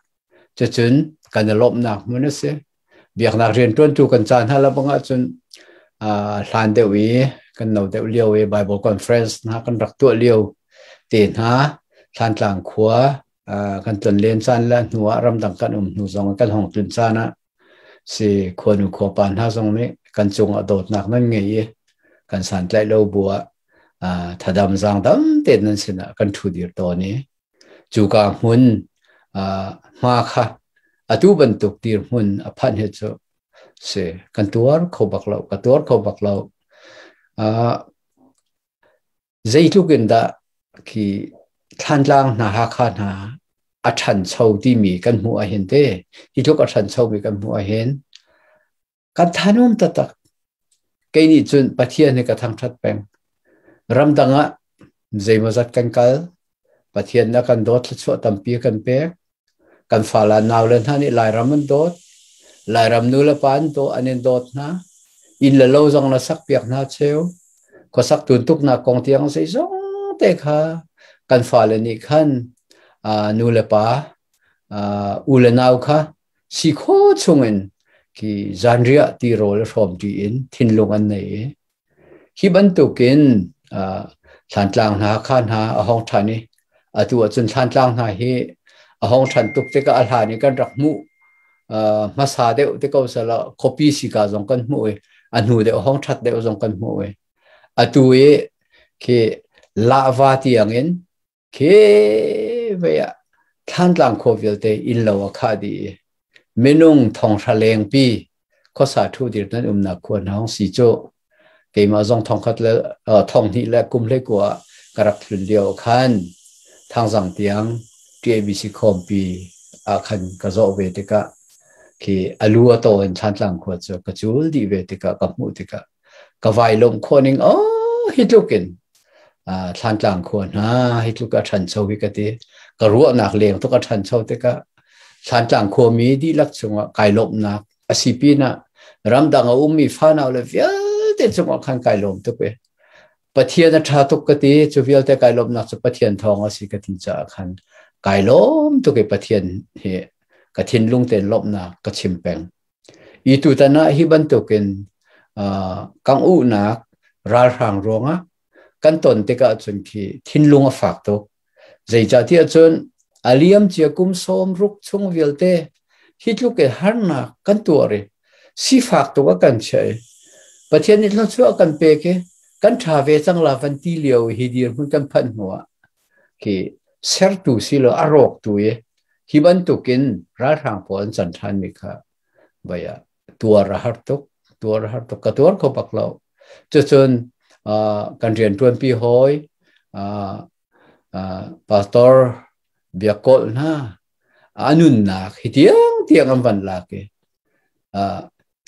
S4: cucun kan i lawmhnak hmun a si. Biaknak rianṭuantu kan ca hna lo bang ahcun hlan deuh i kan no deuh lio i Bible conference hna kan rak tuah lio te hna Thlantlang khua kan tlonlen caan le hnu ah ramdang kan um hnu zong kan hong tlun caan ah si khuanu khuapa hna zong nih kan cungah dawtnak nan ngei i kan santlaih lo bu ah thadam zaangdam tein nan sinah kan ṭhu dir tawn i cuka hmun hma kha atu bantuk dirhmun a phanh hi cu si kan tuar kho bak lo, ka tuar kho bak lo. Zeitluk in dah khi Thlantlang hna, Hakha hna a ṭhancho timi kan hmuh ahhin te, hi tluk a ṭhanchomi kan hmuh ahhin kan thanuam taktak. Kei nih cun Pathian hi ka thangṭhat peng. Ramdang ah zeimawzat kan kal, Pathian na kan dawt, thluachuah tampi a kan pek. Kan fala naule hna nih Lairam an dawt. Lairam nu le pa an daw, an in dawt hna. Inn le lo zong na sak piak hna cheu. Khuasak tuntuknak kong tiang zeizong te kha kan fale nih khan Nu le pa u le nau kha si kho chungin ki zanriah ti rawl hrawm ti in thinlung an nei i hi bantukin Thlantlang hna kha hna a hong ṭhan i atu ahcun Thlantlang hna hi a hong ṭhan tuk tikah a hlan i kan rak hmuh hmasa deuh te ko sala khuapi sika zong kan hmuh i a hnu deuh hong ṭhat deuh zong kan hmuh i atu i khi lahva tiangin Khi vei ah Thlantlang khua vialte innlo a khah dih i minung thonghra lengpi khuasa ṭhu dir nan umnak khua hna hong si cu keimah zong thongkhat le thonghnih le kum 19 ah ka rak tlun lio khan Thangzang tiang TABC khawmpi ah khan ka zawh ve tikah khi a lu a taw in Thlantlang khua cu ka cul dih ve tikah ka hmuh tikah ka vai lawm khawh ning oh hi tluk in Thlantlang khua hna hi tluk a ṭhancho hi ka ti. Ka ruahnak leng tuk a ṭhancho tikah Thlantlang khuami dihlak cungah kai lawmhnak a si pinah ramdang a ummi fanau le vialte cungah khan kai lawm tuk i Pathian a ṭha tuk ka ti. Cu vialte kai lawmhnak cu Pathian thawng a si ka ti caah khan kai lawm tuk i Pathian hi ka thinlung tein lawmhnak ka chim peng. I tutan ah hi bantukin kangh-uhnak ralhrang ruangah kan ton tikah cun khi thinlung a fak tuk. Zeicahtiah cun a liamcia kum 60 chung vialte hi tluk in harnak kan tuar i sifak tuk a kan chiah i Pathian nih thluachuah a kan pek i kan ṭha ve cang la van ti lio hi dirhmun kan phanh hnuah khi sertu silo a rawktu i hi bantukin ralhrang pawl an can ṭhanmi kha vai ah tuar a har tuk tuar a har tuk ka tuar kho bak lo. Cucun kan rianṭuanpi hawi pastor biakkawl hna a nunnak hi tiang tiang an van lak i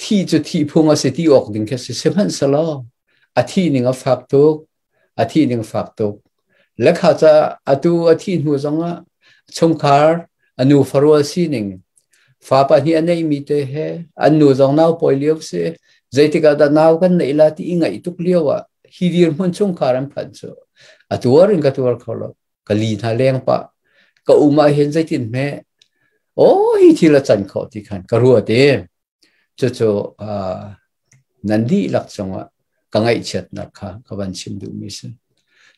S4: thi cu thi phung a si ti awk ding khi si sihmanhsehlaw a thi ning a fak tuk a thih ning fak tuk. Lekha ca atu a thih hnu zongah chungkhar a nu farual sining fa pahnih a neihmi te he an nu zong nau pawi lio si zeitik ah dah nau kan neih la ti i ngaih tuk lio ah hi dirhmun chungkhar an phanh cu a tuar in ka tuar kho lo ka li hna leng pah ka um ah hin zeitin hme oh hi thil a can kho ti khan ka ruat i Cucu nan dihlak cungah ka ngaihchiatnak kha ka van chim duhmi si.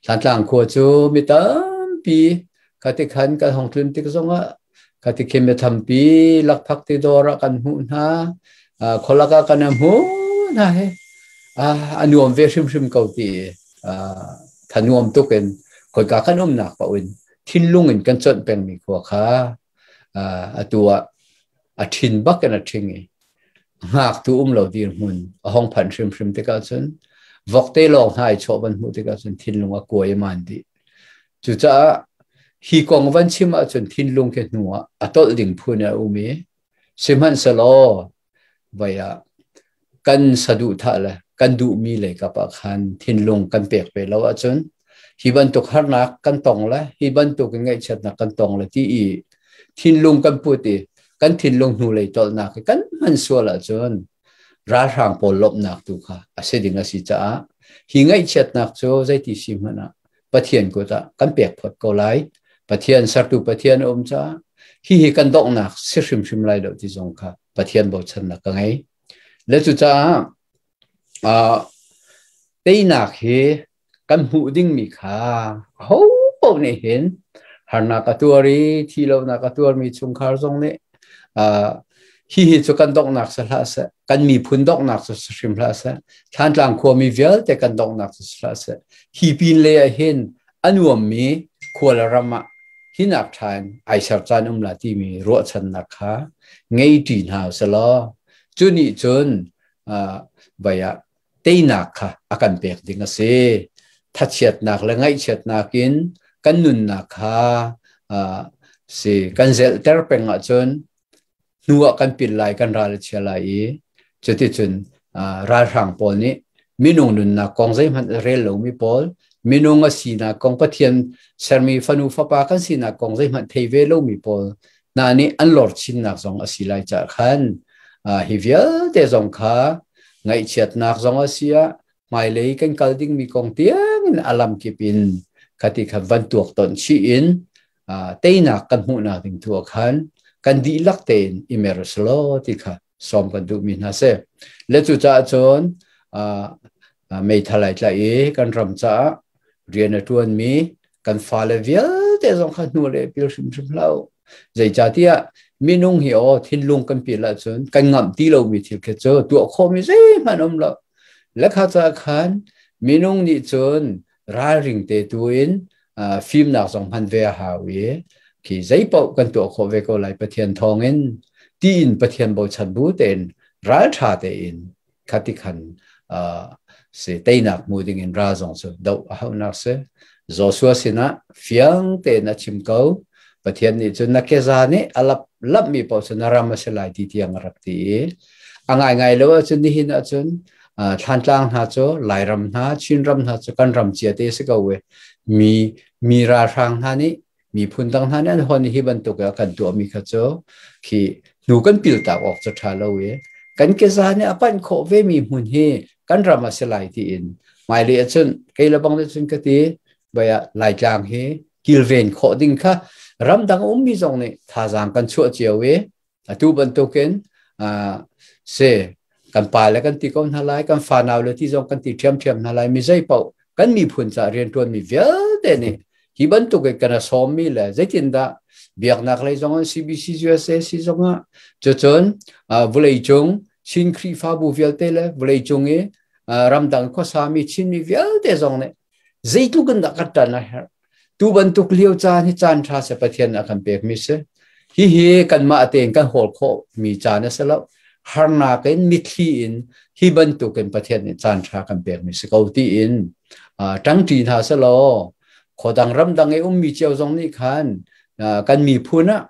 S4: Thlantlang khua cu mi tampi khati khan kan hong tlun tik zongah khati khin mi thampi lakphak ti dawr ah kan hmuh hna khualak ah kan hmuh hna he a nuam ve hrimhrim ko ti thanuam tuk in khoika kan umnak paoh in thinlung in kan conh pengmi khua kha atu ah a ṭhin bak in a ṭhing i ngaktu um lo dirhmun a hong phanh hrimhrim tikah cun vokte lawng hna i chawh van hmuh tikah cun thinlung a kuai man dih. Cucaah hi kong van chim ahcun thinlung khi hnu ah a tolh ding phun a um i sihmanhsehlaw vai ah kan saduhthah le kan duhmi lei kap ah khan thinlung kan pek ve lo ahcun hi bantuk harnak kan tong le hi bantuk in ngaihchiatnak kan tong le ti i thinlung kan put i kan thinlung hnulei tolhnak hi kan hman sual ahcun ralhrang pawl lawmhnak tu kha a si ding a si caah hi ngaihchiatnak cu zeiti si hmanh ah Pathian kut ah kan pek phot ko lai. Pathian sertu Pathian a um caah hihi kan donghnak si hrimhrim lai lo ti zong kha Pathian bochannak ka ngei. Le cucaah teinak hi kan hmuh dingmi kha ho paoh nih hin harnak a tuar i thi lonak a tuarmi chungkhar zong nih hihi cu kan donghnak si hlah seh, kan miphun donghnak cu si hrim hlah seh, Thlantlang khuami vialte kan donghnak cu si hlah seh, hi pin lei ah hin a nuammi khua le ram ah hinak ṭha in ai ser caan um la timi ruahchannak kha ngei ṭi hna usih cu nih cun vai ah teinak kha a kan pek ding a si. Thachiatnak le ngaihchiatnak in kan nunnak kha si kan zelhter peng ahcun hnu ah kan pil lai, kan ral a chia lai i cuticun ralhrang pawl nih minung nunnak kong zeihmanh a rel lomi pawl, minung a sinak kong Pathian sermi fanu fapa kan sinak kong zeihmanh thei ve lomi pawl hna nih an lor chinnak zong a si lai caah khan hi vialte zong kha ngaihchiatnak zong a si ah hmailei kan kal dingmi kong tiangin a lamkip in khati kha van tuak ton chih in. Teinak kan hmuhnak ding tu ah khan kan dihlak tein i mer selaw ti kha sawm kan duhmi hna si. Le cucaah cun meithal ai tlaih i kan ram caah rian a ṭuanmi kan fale vialte zong kha hnu le pil hrimhrim hlah u. Zeicahtiah minung hi aw thinlung kan pil ahcun kan ngamh ti lomi thil khi cu tuah khawhmi zeihmanh um lo. Lekha ca khan minung nih cun ralring te tu in fimnak zong hman ve a hau i khi zeipaoh kan tuah khawh ve ko lai Pathian thawngin tiin Pathian bochan bu tein ralṭha tein khati khan si teinak hmu ding in ral zong cu doh a hauhnak si. Joshua sinah fiang tein a chim ko. Pathian nih cun na keza nih a lap lapmi paoh cu na ram a si lai ti tiang a rak ti i a ngaingai lo ahcun nihin ahcun Thlantlang hna cu Lairam hna Chinram hna cu kan ram cia te si ko e. Mi mi ralhrang hna nih miphun dang hna nih an hon hi bantuk ah kan tuahmi kha cu khi hnu kan pil tak awk cu ṭha lo i kan keza nih a panh khawh ve mi hmun hi kan ram a si lai tiin hmailei ahcun kei le bang cun ka ti baya Laitlang hi kilven khawh ding kha ramdang ummi zong nih thazaang kan chuah cio i atu bantukin se kan pa le kan ti ko hna lai, kan fanau le ti zong kan ti ṭhiamṭhiam hna lai. Mi zei paoh kan miphun ca rianṭuan mi vialte nih hi bantuk in kan sawmmi le zeitindah biaknak lei zong CBC USA si zongah cucun vulei cung Chin Khrihfabu vialte le vulei cung i ramdang khuasami Chinmi vialte zong nih zeitluk in dah kan ṭan a herh. Tu bantuk lio caan hi caan ṭha se Pathian a kan pekmi si. Hihi kanmah tein kan hawl khawhmi caan a si lo. Harnak in mitthli in hi bantuk in Pathian nih caan ṭha kan pekmi si ko tiin ṭangṭi hna selaw khuadang ramdang i ummi cio zong nih khan kan miphun ah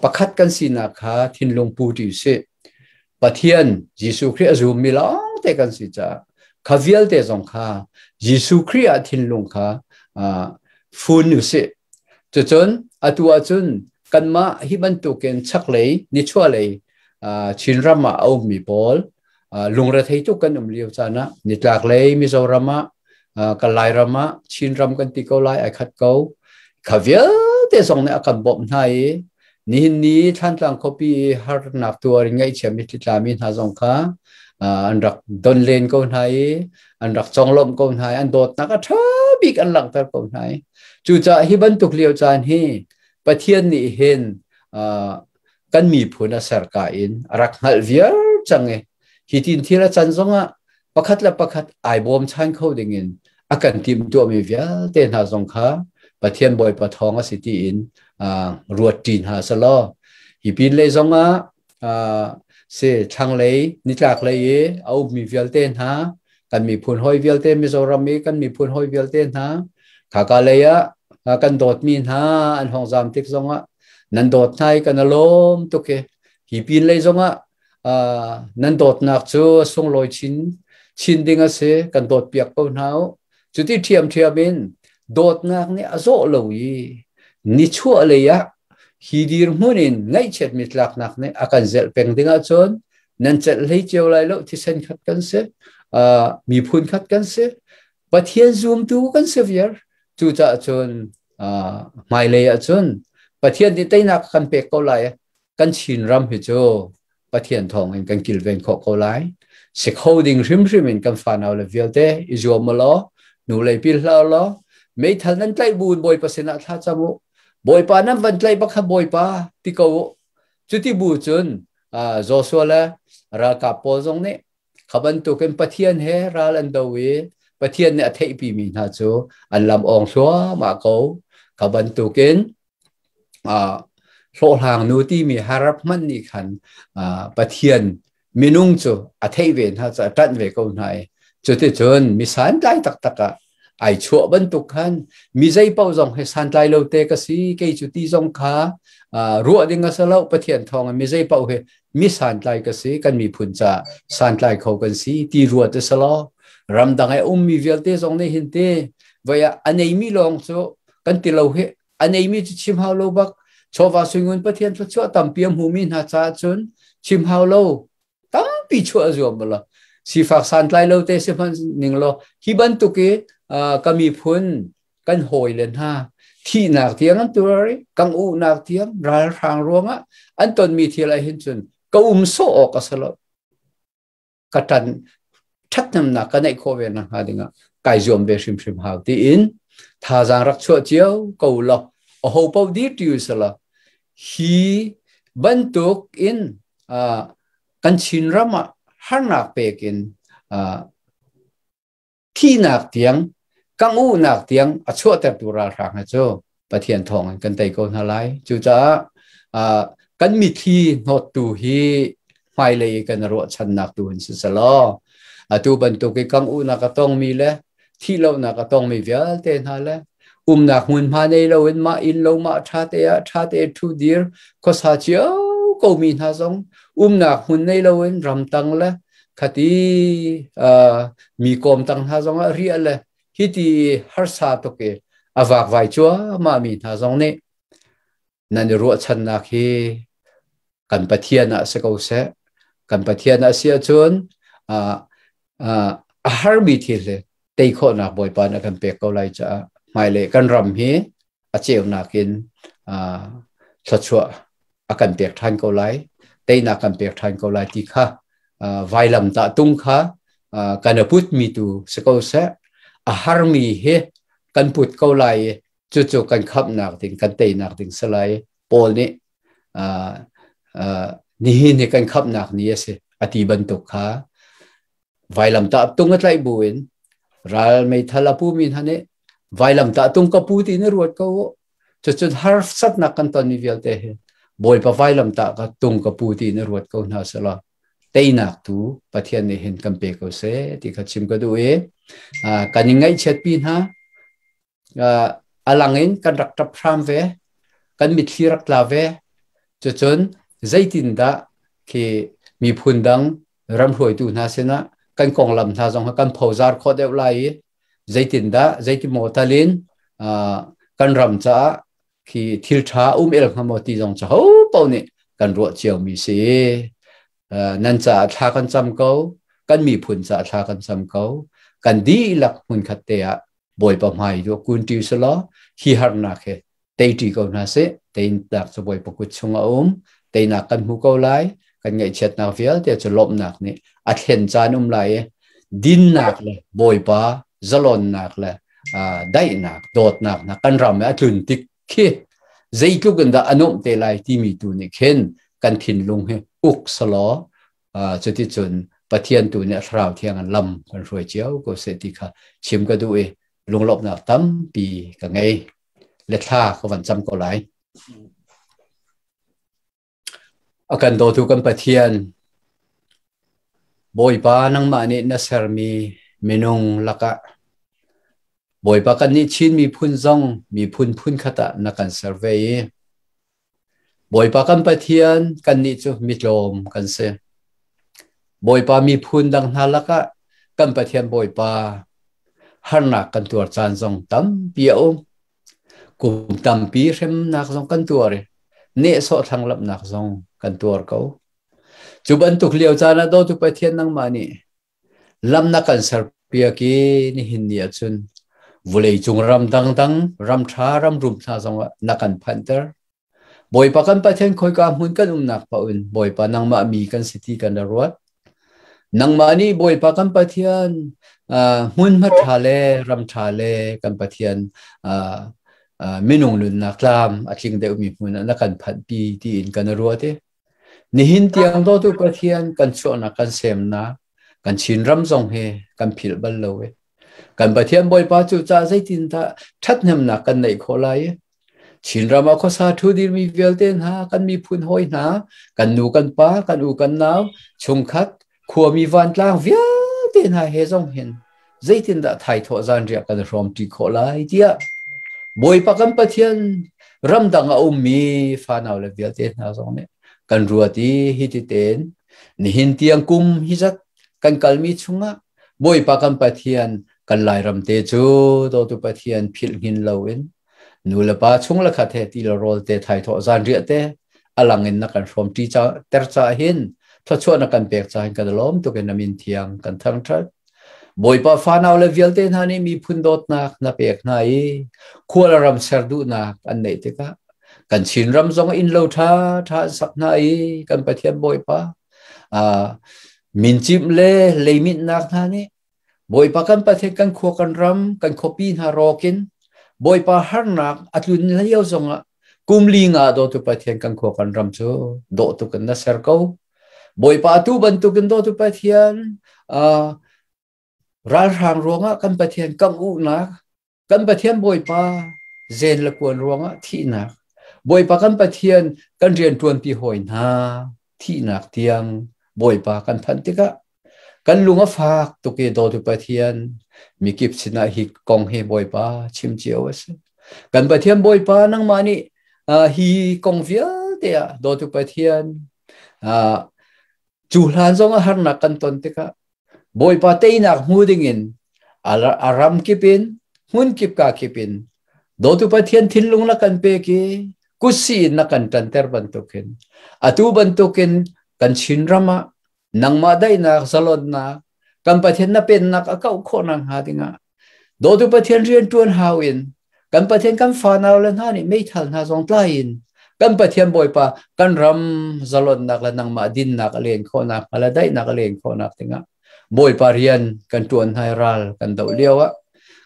S4: pakhat kan sinak kha thinlung pu ṭi sih. Pathian Jesuh Khrih a zummi lawngte kan si caah kha vialte zong kha Jesuh Khrih ah thinlung kha fun u sih. Cucun atu ahcun kanmah hi bantukin chaklei nichuahlei Chinram ah a ummi pawl lungrethei tuk kan um lio caan ah nitlaklei Mizoram ah kan Lairam ah Chinram kan ti ko lai ai khat ko. Kha vialte zong nih a kan bawmh hna i Nihin ni Thlantlang khuapi i harnak tuar in ngaihchia mitthli tlami hna zong kha an rak don len ko hna i an rak conglawmh ko hna i an dawtnak a ṭha bik an langhter ko hna i cucaah hi bantuk lio caan hi Pathian nih hin kan miphun a serka in a rak hngalh viar cang i hi tin thil a can zongah pakhat le pakhat ai bawm chan kho dingin a kan timhtuahmi vialte hna zong kha Pathian Bawipa thawng a si tiin ruat ṭi hna selaw hi pin lei zongah si thlanglei nitlaklei i a ummi vialte hna kan miphun hawi vialte Mizoram i kan miphun hawi vialte hna khaka lei ah kan dawtmi hna an hong zam tik zongah nan dawt hna i kan alawm tuk i hi pin lei zongah Nan dawtnak cu a sunglawi chin chin ding a si. Kan dawtpiak ko hna u. Cuti ṭhiamṭhiam in dawtnak nih a zawh lo i nichuah lei ah hi dirhmun in ngaihchiat mitlaknak nih a kan zelh peng ding ahcun nan celh hlei cio lai lo. Thisen khat kan si, miphun khat kan si, Pathian zumtu kan si viar. Cucaah cun hmailei ahcun Pathian nih teinak kan pek ko lai. Kan Chinram hi cu Pathian thawng in kan kilven khawh ko lai. Si kho ding hrimhrim in kan fanau le vialte i zuam law, nu lei pil hlah law, meithal nan tlaih bu in Bawipa sinah thla cam u. Bawipa nan van tlaih bak kha Bawipa ti ko u. Cuti bu cun Joshua le ralkap pawl zong nih kha bantukin Pathian he ral an do i Pathian nih a theihpimi hna cu an lam awng thluahmah ko. Kha bantukin hlawhhlang nu timi harap hmanh nih khan Pathian minung cu a theih ve hna caah a ṭanh ve ko hna i cuticun mi santlai taktak ah ai chuah bantuk khan mi zei paoh zong he santlai lo te ka si kei cu ti zong kha ruah ding a si lo. Pathian thawng in mi zei paoh he mi santlai ka si, kan miphun ca santlai kho kan si ti ruat a si lo. Ramdang i ummi vialte zong nih hin te voi ah a neimi lawng cu kan ti lo hi, a neimi cu chim hau lo bak. Chawva suingun Pathian thluachuah tampi a hmumi hna caah cun chim hau lo, tampi chuah zuam lo. Sifak santlai lo te si hmanh ning law hi bantuk i ka miphun Kan hawi le hna thihnak tiang an tuar i kang uhnak tiang ralhrang ruangah an tonmi thil ah hin cun ka um sawh awk a si lo. Ka ṭan ṭhathnemnak ka neih khawh ve nakhnga dingah kai zuam ve hrimhrim hau tiin thazaang rak chuah cio ko law aho paoh dir ti usila hi bantuk in kan Chinram ah harnak pek in thihnak tiang kang uhnak tiang a chuahtertu ralhrang he cu Pathian thawng in kan tei ko hna lai. Cucaah kan mitthli hnawttu hi hmailei i kan ruahchannak tu in si selaw atu bantuk i kang uhnak a tongmi le thih lonak a tongmi vialte hna le umnak hmunhma nei loin mah inn lo mah ṭha te ah ṭha te ṭhu dir khuasa cio ko mi hna zong umnak hmun nei loin ramtang le khati mi kawm tang hna zong ah riah le hiti harsa tuk i a vakvai cuahmah mi hna zong nih nan i ruahchannak hi kan Pathian ah si ko seh. Kan Pathian ah si ahcun a harmi thil hi tei khawhnak Bawipa nih a kan pek ko lai caah hmailei kan ram hi a ceunak in thluachuah a kan pek ṭhan ko lai, teinak kan pek ṭhan ko lai ti kha vailam tah tung kha kan i putmi tu si ko seh. A harmi hi kan put ko lai i cucu kan khamhnak ding, kan teinak ding si lai. Paul nih nihin hi kan khamhnak ni a si a ti bantuk kha vailamtah tung a tlaih buin ral meithal a pumi hna nih vailamtah tung ka pu ti na ruat ko u. Cucun harsatnak kan tonmi vialte hi Bawipa vailamtah ka tung ka pu ti na ruat ko hna selaw teinak tu Pathian nih hin kan pe ko seh ti kha chim ka duh i kan i ngaihchiat pi hna. A lang in kan rak ṭap hram ve, kan mitthli rak tla ve. Cucun zeitindah khi miphun dang ram hruaitu hna sinah kan konglam hna zong kan phozar khawh deuh lai i zeitindah zeitimaw talin kan ram caah khi thil ṭha um el hnga maw ti zong cu ho paoh nih kan ruah ciomi si. Nan caah thla kan cam ko, kan miphun caah thla kan cam ko, kan dihlak hmunkhat te ah Bawipa hmai cu kun ṭi selaw hi harnak hi tei ṭi ko hna sih. Teinak cu Bawipa kut chung a um. Teinak kan hmu ko lai. Kan ngaihchiatnak vialte cu lawmhnak nih a thlen caan um lai i dinnak le Bawipa zalonnak le daihnak, dawtnak hna kan ram i a tlun tik khi zeitluk in dah a nuamh te lai timi tu nih khin kan thinlung hi uk selaw cuticun Pathian tu nih a Thlarau Thiang in lam kan hruai cio ko seh ti kha chim ka duh i lunglawmhnak tampi ka ngei. Le thla ka van cam ko lai. A kan dawtu kan Pathian, Bawipa nangmah nih na sermi minung lakah Bawipa kan nih Chin miphun zong miphun phun khat ah na kan ser ve i Bawipa kan Pathian, kannih cu mitlawm kan si. Bawipa miphun dang hna lakah kan Pathian Bawipa harnak kan tuar caan zong tampi a um. Kum tampi hremnak zong kan tuar i nehsawh thlanglamhnak zong kan tuar ko. Cu bantuk lio caan ah dawtu Pathian nangmah nih lam na kan serpiak i nihin ni ahcun vawleicung ram dangdang, ram ṭha, ram rum hna zongah na kan phanhter. Bawipa kan Pathian khoika hmun kan umnak paoh in Bawipa nangmah mi kan si ti kan ruat. Nangmah nih Bawipa kan Pathian hmunhma ṭha le ram ṭha le kan Pathian minung nunnak tlam a tling deuhmi hmun ah na kan phanhpi tiin kan ruat i nihin tiang dawtu Pathian kan chuahnak kan semnak kan Chinram zong hi kan philh bal lo i kan Pathian Bawipa cu ca zeitindah ṭhathnemnak kan neih khawh lai i Chinram ah khuasa ṭhu dirmi vialte hna, kan miphun hawi hna, kan nu kan pa, kan u kan nau, chungkhat, khuami vantlang vialte hna he zong hin zeitindah thaithawh zanriah kan hrawm ṭi khawh lai tiah Bawipa kan Pathian ramdang a ummi fanau le vialte hna zong nih kan ruat i hiti tein nihin tiang kum hi zat kan kalmi chungah Bawipa kan Pathian kan Lairam te cu dawtu Pathian philh hngin loin nu le pa chung le khat he ti le rawl te thaithawh zanriah te alang in na kan hrawm ṭi ca ter ca hin thluachuah na kan pek ca hin kan lawm tuk in na min thiang kan thangṭhat. Bawipa fanau le vialte hna nih miphun dawtnak na pek hna i khual ram ser duhnak an neih tikah kan Chinram zong inn lo ṭha ṭha an sak hna i kan Pathian Bawipa mincimh le leiminhnak hna nih Bawipa kan Pathian kan khua kan ram kan khuapi hna rawk in Bawipa harnak a tlun lio zongah kum li nga dawtu Pathian kan khua kan ram cu dawh tuk in na ser ko. Bawipa atu bantukin dawtu Pathian ralhrang ruangah kan Pathian kangh uhnak kan Pathian Bawipa zen le kuan ruangah thihnak Bawipa kan Pathian kan rianṭuanpi hawi hna thihnak tiang Bawipa kan phanh tikah kan lung a fak tuk i dawtu Pathian mikip sinah hi kong hi Bawipa chim cio a si. Kan Pathian Bawipa nangmah nih hi kong vialte ah dawtu Pathian cu hlan zong ah harnak kan ton tikah Bawipa teinak hmu dingin a ram kip in hmun kip ka kip in dawtu Pathian thinlung na kan pek i kutsi in na kan ṭanter bantukin atu bantukin kan Chinram ah nangmah daihnak zalonnak kan Pathian na pennak a kauh khawh nakhnga dingah dawtu Pathian rian ṭuan hau in kan Pathian kan fanau le hna nih meithal hna zong tlai in kan Pathian Bawipa kan ram zalonnak le nangmah dinnak a len khawhnak hnga le daihnak a len khawhnak dingah Bawipa rian kan ṭuan hna ral kan doh lio ah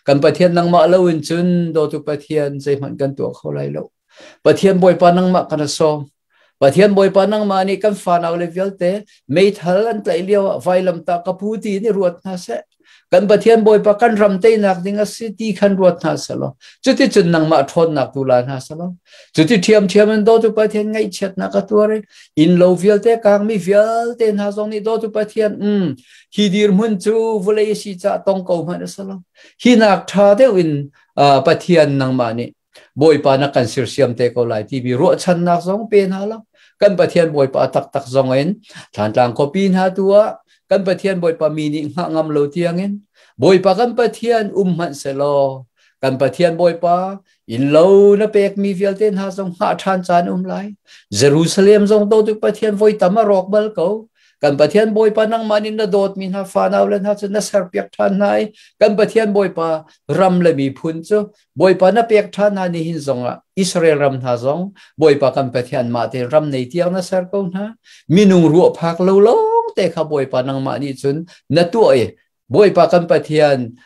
S4: kan Pathian nangmah lo in cun dawtu Pathian zeihmanh kan tuah kho lai lo. Pathian Bawipa nangmah kan sawm. Pathian Bawipa nangmah nih kan fanau le vialte meithal an tlaih lio ah vailamtah ka pu ti in i ruat hna seh. Kan Pathian Bawipa kan ram teinak ding a si ti khan ruat hna selaw cuticun nangmah ṭhawnnak tu la hna selaw cuti ṭhiamṭhiam in dawtu Pathian ngaihchiatnak a tuar i inn lo vialte kangmi vialte hna zong nih dawtu Pathian hi dirhmun cu vawlei si cah tong ko hmanh a si lo hi nak ṭha deuh in Pathian nangmah nih Bawipa na kan sirsiam te ko lai timi ruahchannak zong pe hna lo kan Pathian Bawipa taktak zong in Thlantlang khuapi hna tu ah kan Pathian Bawipa mi nih hngah ngam lo tiangin Bawipa kan Pathian um hmanh selaw kan Pathian Bawipa innlo na pekmi vialte hna zong hngah ṭhan caan um lai Jerusalem zong dawtu Pathian voi tam a rawk bal ko kan Pathian Bawipa nangmah nih na dawtmi hna fanau le hna cu na serpiak ṭhan hna i kan Pathian Bawipa ram le miphun cu Bawipa na pek ṭhan hna nihin zongah Israel ram hna zong Bawipa kan Pathian mah te ram nei tiang na ser ko hna. Minung ruah phak lo lawng te kha Bawipa nangmah nih cun na tuah i Bawipa kan Pathian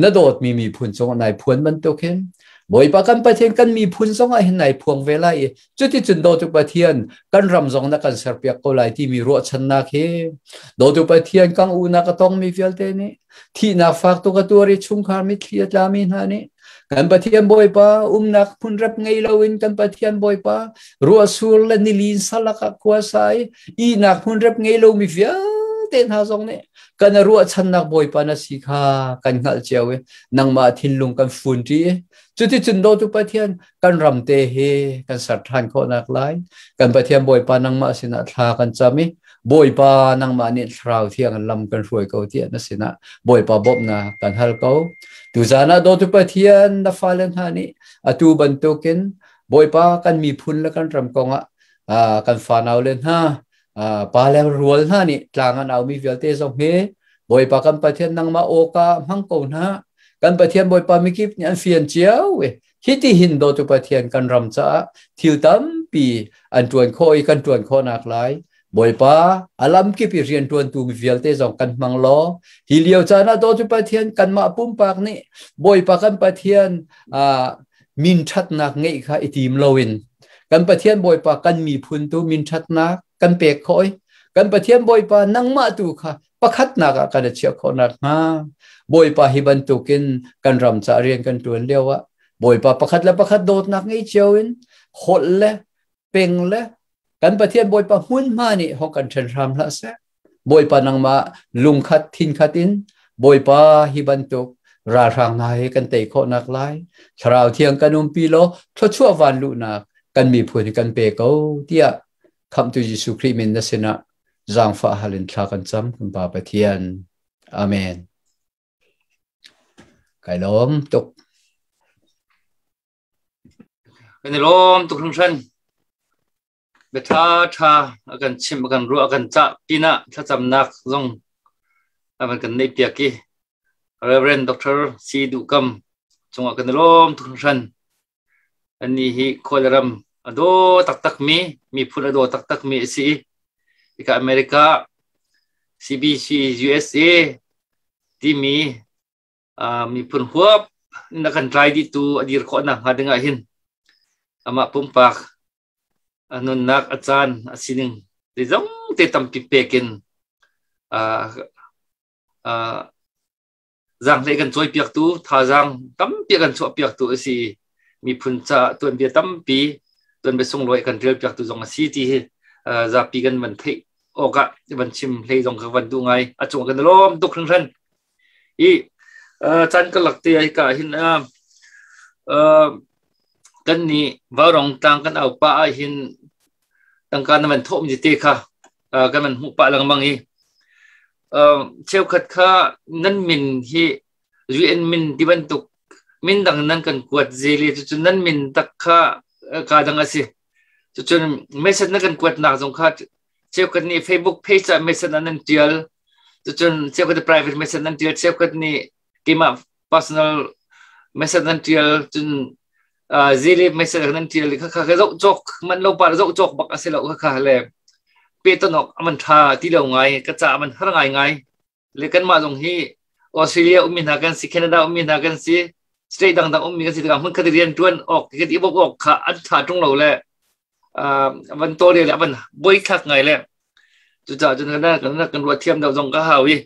S4: na dawtmi miphun cungah nai phuan bantuk hin Bawipa kan Pathian kan miphun zongah hin nai phuang ve lai i cuticun dawtu Pathian kan ram zong na kan serpiak ko lai timi ruahchannak hi dawtu Pathian kang unak a tongmi vialte nih Thihnak fak tuk a tuar i chungkhar mitthli a tlami hna nih kan Pathian Bawipa umnak hmun rep ngei loin kan Pathian Bawipa ruahsur le nilin salak ah khua sa i ihnak hmun rep ngei lomi vialte hna zong nih kan ruahchannak Bawipa na si kha kan hngalh cio i nangmah thinlung kan fun ṭi i cuticun dawtu Pathian kan ram te hi kan ser ṭhan khawhnak lai kan Pathian Bawipa nangmah sinah thla kan cam i Bawipa nangmah nih thlarau thiang in lam kan hruai ko tiah na sinah Bawipa bawmhnak kan hal ko. Tuzan ah dawtu Pathian na fale hna nih atu bantukin Bawipa kan miphun le kan ram kongah kan fanau le hna pa le rual hna nih tlang an aumi vialte zong hi Bawipa kan Pathian nangmah awka hmang ko hna. Kan Pathian Bawipa mikip nih an fian cio i hiti hin dawtu Pathian kan ram caah thil tampi an ṭuan khawh i kan ṭuan khawhnak lai Bawipa a lamkip i rianṭuantu mi vialte zong kan hmang law hi lio caan ah dawtu Pathian kanmah pumpak nih Bawipa kan Pathian min ṭhatnak ngeih kha i tim loin kan Pathian Bawipa kan miphun tu min ṭhatnak kan pek khawh i kan Pathian Bawipa nangmah tu kha pakhatnak ah kan i chiah khawh nakhnga Bawipa hi bantukin kan ram ca rian kan ṭuan lio ah Bawipa pakhat le pakhat dawtnak ngei cio in holh le peng le kan Pathian Bawipa hmunhma nih hong kan ṭhen hram hlah seh. Bawipa nangmah lungkhat thinkhat in Bawipa hi bantuk ralhrang hna hi kan tei khawh nak lai thlarau thiang kan umpi law thluachuah van luhnak kan miphun hi kan pe ko tiah Khamhtu Jesuh Khrih min na sinah zaangfah hal in thla kan cam kan Pa Pathian. Amen. Kai lawm tuk.
S1: Kan i lawm tuk hringhran. Biatha tha a kan chimh, a kan ruah, a kan cah pinah thlacamnak zong a van kan neih piak i. Reverend Dr. Si Duh Kam cungah kan i lawm tuk hringhran. Annih hi khualram a daw taktakmi, miphun a daw taktakmi a si i hika America CBC USA timi miphun huap in a kan tlai dihtu a dir khawh nakhnga ding ah hin amah pumpak a nunnak a caan a sining zeizong te tampi pek in zaanghlei kan cawipiaktu thazaang tampi a kan chuahpiaktu a si. Miphun caah tuanbia tampi tuanbia sunglawi a kan rialpiaktu zong a si ti hi zapi kan van theih awkah van chim hlei zong ka van duh ngai. A cungah kan i lawm tuk hringhran. I caan ka lak te ah hika hin kan nih Vaurawng tlang kan au pah ah hin tangka na van thawhmi tete kha kan van hmuh pah lengmang i cheukhat kha nan min hi UN min ti bantuk min dang nan kan kuat zeli cucun nan min tak kha ka dang a si. Cucun message na kan kuatnak zong kha cheukhat nih Facebook page ah message ah nan tial, cucun cheukhat private message nan tial, cheukhat nih keimah personal message nan tial, cun zili message nan tial kha kha zoh cawk man lo pa zoh cawk bak a si lo. Kha kha le pe tonok aman tha ti lo ngai ka ca aman har ngai ngai le kanmah zong hi Australia ummi hna kan si, Canada ummi hna kan si, state dangdang ummi kan si tikah hmun khat rian ṭuan awk kan i bawmh awk kha an ṭha ṭung lo le van tawlrel le van buaithlak ngai le cucaah cun kan kan ruah thiam deuh zong ka hau i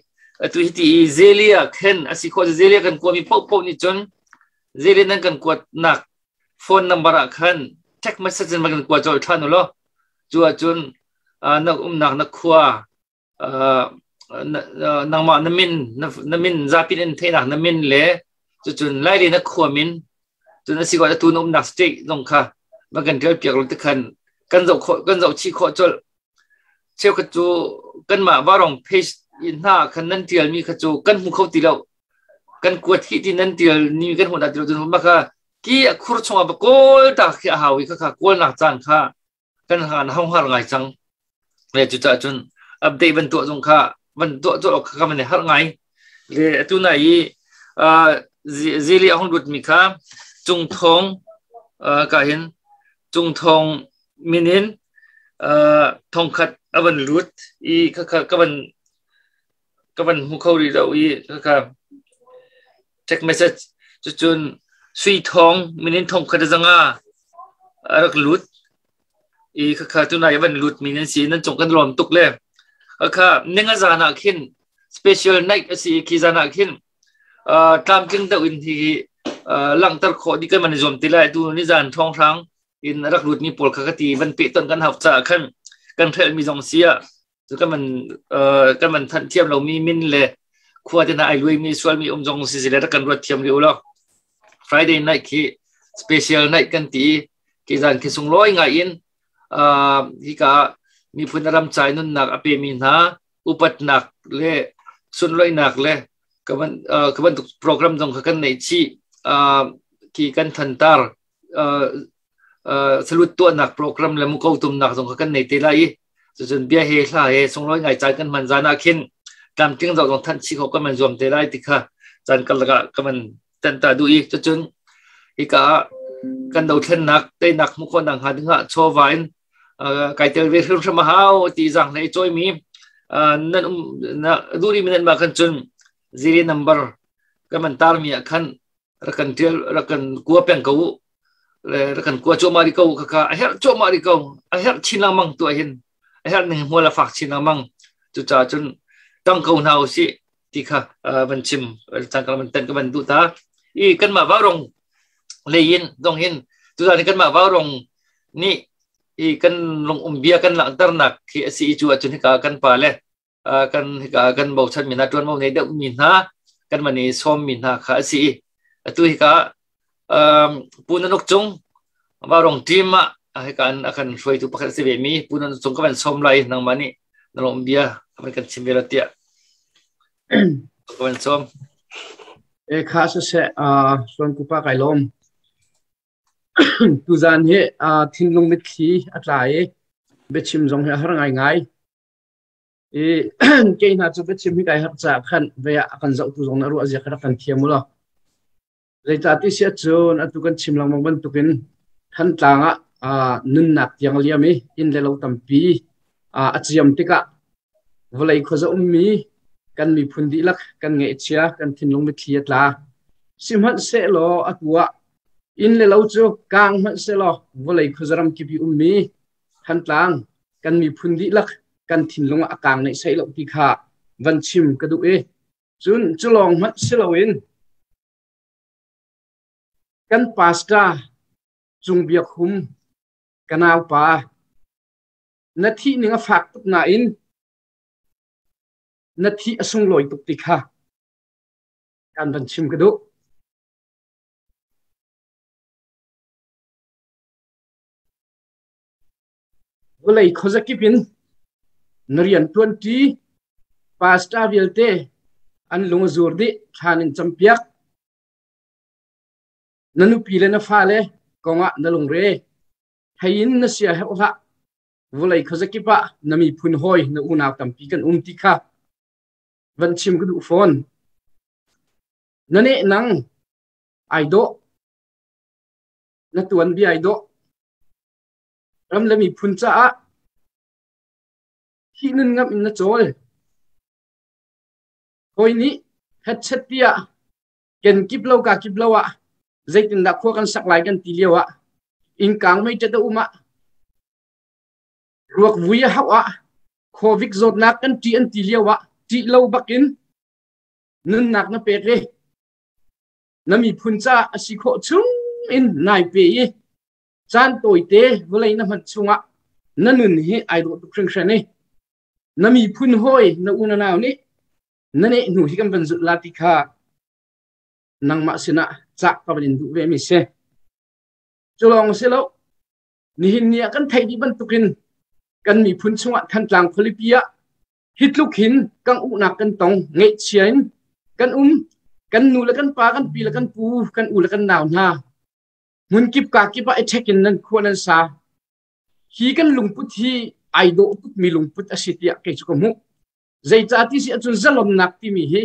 S1: atu hi ti i Zelia khen a si khawh. Zelia kan kuami paohpaoh nih cun Zelia nan kan kuatnak phone number ah khan text message in kan kua colh ṭhan u law cu ahcun na umnak na khua, nangmah na min zapi in theihnak na min le cucun Laili na khua min, cun a si ko atu na umnak state zong kha va kan tial piak lo ti khan kan zoh khawh, kan zoh chih khawh colh. Cheukhat cu kanmah Varong page hna khan nan tialmi kha cu kan hmu kho ti lo, kan kuat hi ti nan tial ni kan hmu dah ti lo, cun mah kha ki a khur chungah va kawl ta khi a hau i kha kha kawlnak caan kha kan han hong har ngai cang le cucaah cun update van tuah zong kha van tuah tuah awk kha man har ngai le atu na i zili a hong lut mi kha Cung Thong ka hin Cung Thong minin thongkhat a van lut i kha kha ka van hmu kho rih lo i kha kha text message. Cucun Sui Thong minin thongkhat zanga a rak lut i khakha tunai van lut mi nan si, nan cung kan lawm tuk le kha ninga zan ah khin special night a si. Khi zan ah khin tlamtling deuh in hi langhter khawh di kan van zuam ti lai. Tu ni zan thong hrang in rak lut mi pawl kha ka ti van pe ton kan hau ca khan kan hrel mi zong sia cu kan van thanh thiam lo mi min le khua te na ai lui mi sual mi um zong si si le rak kan ruat thiam li u lo. Friday night khi special night kan ti ki zan khi sunglawi ngai in hika miphun ram chai nunnak a pe mi hna upatnak le sunloinak le ka bantuk program zong kha kan neih chih ki kan thantar salut tuahnak program le muko tumnak zong kha kan nei te lai i cucun bia he hla he sunglawi ngai caan kan hman zan ah khin tlamtling zoh zong thanh chih khawh kan man zuam te lai ti kha caan karlak ah ka man tan ta duh i cucun hika ah kan dothlennak teinak hmuh khawhnak hnga ding ah chawva in kai tel ve hrimhrim a hau ti zang hlei cawimi nan um duh mi nan ma khan cun ziri number kan man tar mi ah khan rak kan tial, rak kan kua peng ko u le rak kan kua cuahmah rih ko. Khakha a herh cuahmah rih ko, a herh chin lengmang tu ahhin a herh ning hmual a fak chin lengmang. Cucaah cun tang ko hna usih ti kha van chim cangkal van tan ka van duh ta i kanmah Vaurong leiin dong hin tuzan kanmah Vaurong nih i kan lung um bia kan langhternak khi a si i cu ahcun hika kan pa le kan hika kan bochan mi hna, ṭuanvo nei deuh mi hna kan van i sawm mi hna kha a si i atu hika Pu Nanuk Cung, Vaurong team ah hika an a kan hruaitu pakhat a si ve mi Pu Nanuk Cung ka van sawm lai. Nangmah nih na lawm bia ka van kan chim ve la tiah ka van sawm.
S5: E kha siseh, Suan kupa kai lawm. Tuzaan hi thinlung mitthli a tla i biachim zong hi a har ngaingai. I kei hna cu biachim hi kai harh caah khan vei ah a kan zohtu zong na ruah zia kha rak kan thiam u law. Zeicahti si ahcun atu kan chim lengmang bantukin Thantlang ah nunnak tiang liam i inn le lo tampi a ciam tikah vawlei khuaza ummi kan miphun dihlak kan ngaihchia, kan thinlung mitthli a tla. Sihmanhsehlaw atu ah inn le lo cu kaang hmanhsehlaw vawlei khuaza ramkip i ummi Thantlang kan miphun dihlak kan thinlung ah a kaang neihsaih lo ti kha van chim ka duh i cun cu lawng hmanh si loin kan pastor Cung Biak Hum ka naupa na thih ning a fak tuk nain na thih a sunglawi tuk ti kha kan van chim ka duh. Vawlei khuazakip in na rian ṭuanṭi pastor vialte an lung a zur dih thlan in campiak. Na nupi le na fale kongah na lungre. Hei in na sia herh hlah. Vawlei khuazakip ah na miphun hawi na unau tampi kan um ti kha van chim ka duh fawn. Na nehnang ai dawh. Na tuanbia ai dawh. Ram le miphun caah thih nun ngamh in na cawl. Hawi nih hetchet tiah ken kip lo ka kip lo ah zeitindah khua kan sak lai kan ti lio ah innkang mei ṭet a um ah ruak vui a hauh ah covid zawtnak kan ṭih an ti lio ah ṭih lo bakin nunnak na pek i na miphun caah a si khawh chung in nai pe i caan tawite vawlei na hman chungah na nun hi ai dawh tuk hringhran i na miphun hawi na u na nau nih na neh hnu hi kan van zulh la ti kha nangmah sinah cah ka van in duh ve mi si. Cu lawng si lo, nihin ni ah kan theih dih bantukin kan miphun chungah Thantlang khualipi ah hi tluk hin kan uhnak kan tong, ngaihchia in kan um, kan nu le kan pa, kan pi le kan pu, kan u le kan nau hna hmunkip ka kip ah i ṭhek in nan khua nan sa. Hi kan lungput hi ai dawh tukmi lungput a si tiah kei cu ka hmuh. Zeicah ti si ahcun zalonnak timi hi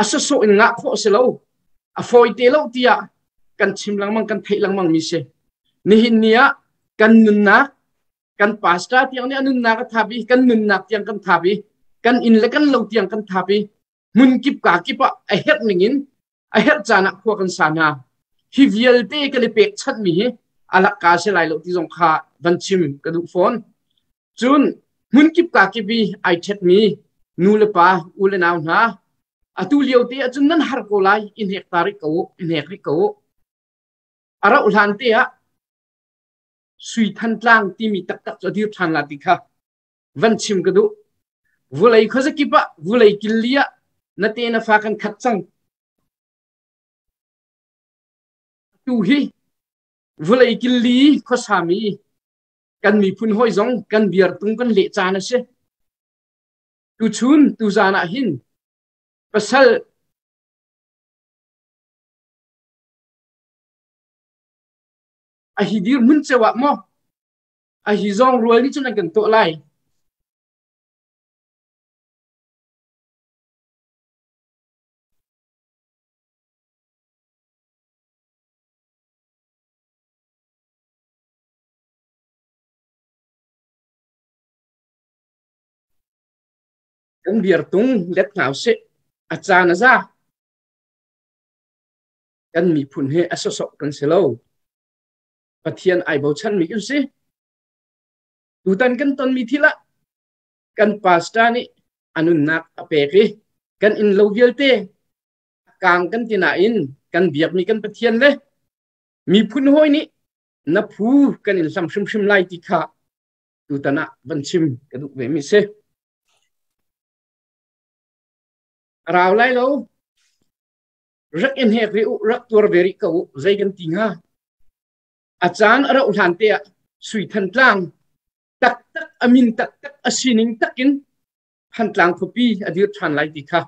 S5: a sawsawh in ngah khawh si lo, a fawi te lo tiah kan chim lengmang, kan theih lengmang mi si. Nihin ni ah kan nunnak, kan pastor tiang nih a nunnak a thap i kan nunnak tiang kan thap i kan inn le kan lo tiang kan thap i hmun kip ka kip ah a herh ning in a herh caan ah khua kan sa hna. Hi vialte kan i pekchanhmi hi a lakka si lai lo ti zong kha van chim ka duh fawn. Cun hmunkip kakip i ai ṭhetmi nu le pa, u le nau hna, atu lio te ahcun nan har ko lai, i hnek ta rih ko u, i hnek rih ko u. A rauh hlan te ah Sui Thantlang timi taktak cu a dir ṭhan la ti kha van chim ka duh. Vulei khuazakip ah, vulei killi ah na te na fa kan khat cang. Tu hi vulei killi khuasami kan miphun hawi zong kan biartung kan leh caan a si. Tuchun tuzaan ah hin pasal a hi dirhmun ceu ah maw a hi zawng rual nih cun an kan tuah lai. Kan biartung let hna usih. A caan a za. Kan miphun hi a sawsawh kan si lo. Pathian ai bochanmi kan si. Tutan kan tonmi thil ah kan pastor nih a nunnak a pek i kan inn lo vialte a kaang kan ti nain kan biakmi kan Pathian le miphun hawi nih na phu kan in hlam hrimhrim lai ti kha tutan ah van chim ka duh ve mi si. Rau lai lo rak in hek ri u rak tuar ve rih ko u zei kan ti hnga a caan a rauh hlan te ah Sui Thantlang taktak a min taktak a sining takin Thantlang khuapi a dir ṭhan lai ti kha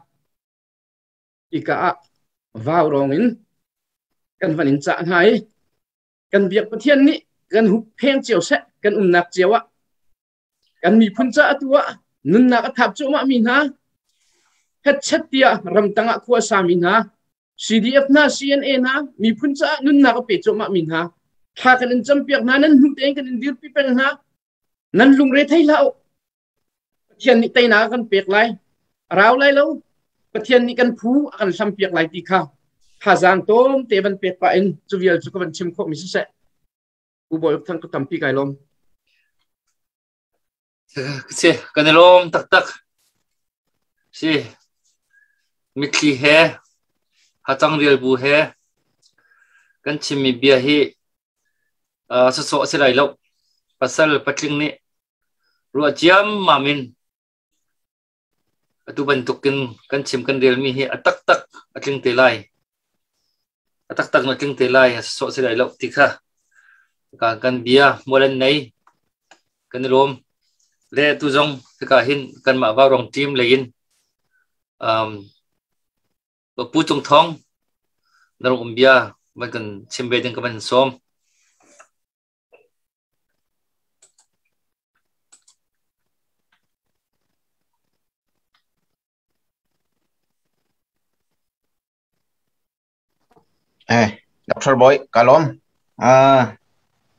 S5: ika ah vau rong in kan van in cah hna i kan biak Pathian nih kan hup pheng cio seh kan umnak cio ah kan miphun ca atu ah. Nunnak a thap cuahmah mi hna, hetchet tiah ramtang ah khua a sami hna, CDF hna, CNA hna, miphun caah nunnak a pe cuahmah mi hna, thla kan in campiak hna, nan hnu tein kan in dirpi peng hna. Nan lungre thei hlah u. Pathian nih teinak a kan pek lai. A rau lai lo. Pathian nih kan phu a kan hlampiak lai ti kha thazaang tawm te van pek pah in cu vial cu ka van chim khawh mi siseh. U Bawi Uk Thang ka tampi kai lawm.
S1: Si, kan i lawm taktak. Si, mitthli he, hacang rial bu he, kan chimmi bia hi sawsawh a si lai lo. Pasal patling nih ruah ciammam in atu bantukin kan chim kan relmi hi a taktak a tling te lai. A taktak na tling te lai, a sawsawh a si lai lo ti kha kan bia mual an nei. Kan i lawm. Le tu zong hika hin kanmah Vaurawng team lei in Pu Cung Thawng na rung um bia van kan chim ve ding ka van sawm.
S6: Eh, Dr. Boy, ka lawm. Ah,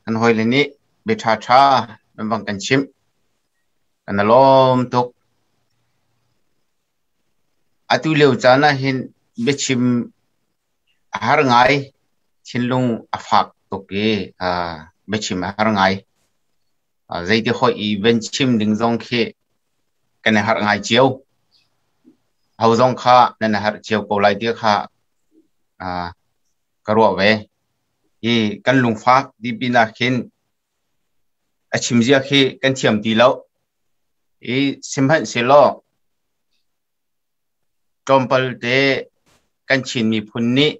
S6: kan hawile nih bia ṭhaṭha nan bang kan chimh. Kan i lawm tuk. Atu lio caan ah hin biachim a har ngai. Thinlung a fak tuk i ah, biachim a har ngai. Ah, zeiti hawih i van chim ding zong khi kan i harh ngai cio. Ho zong kha nan i harh cio ko lai ti kha ah, ka ruah ve. Hi kan lungfak ti pinah khin a chim zia khi kan thiam ti lo. I sihmanhsehlaw tlawmpal te kan Chin miphun nih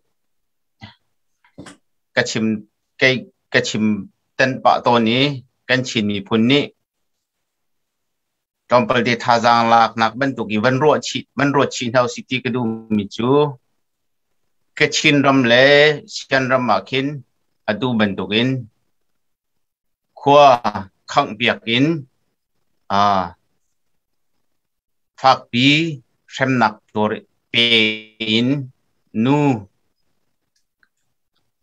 S6: ka chim kei ka chim tan pah tawn i kan Chin miphun nih tlawmpal te thazaang laknak bantuk i van ruah chih van ruat chih hna usih ti ka duhmi cu Kachin ram le Shan ram ah khin atu bantukin khua khangh piak in fakpi hremnak tuar pe in nu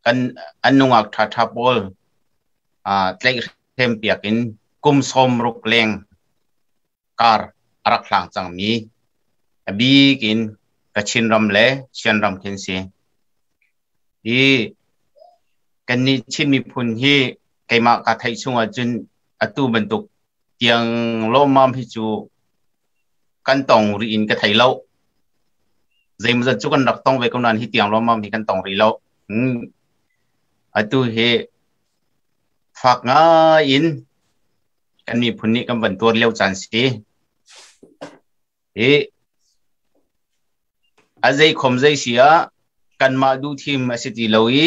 S6: kan an nungak ṭhaṭha pawl tlaihhrem piak in kum 60 leng kar a rak hlang cangmi a bik in Kachin ram le Shan ram khi an si. Hi kannih Chin miphun hi keimah ka theih chung ahcun atu bantuk tiang lawmmam hi cu kan tong rih in ka thei lo. Zeimawzat cu kan rak tong ve ko nain hi tiang lawmmam hi kan tong rih lo. Atu hi fak ngai in kan miphun nih kan van tuar lio caan si. Hi a zei khom zei si ah kanmah duhthim a si ti lo i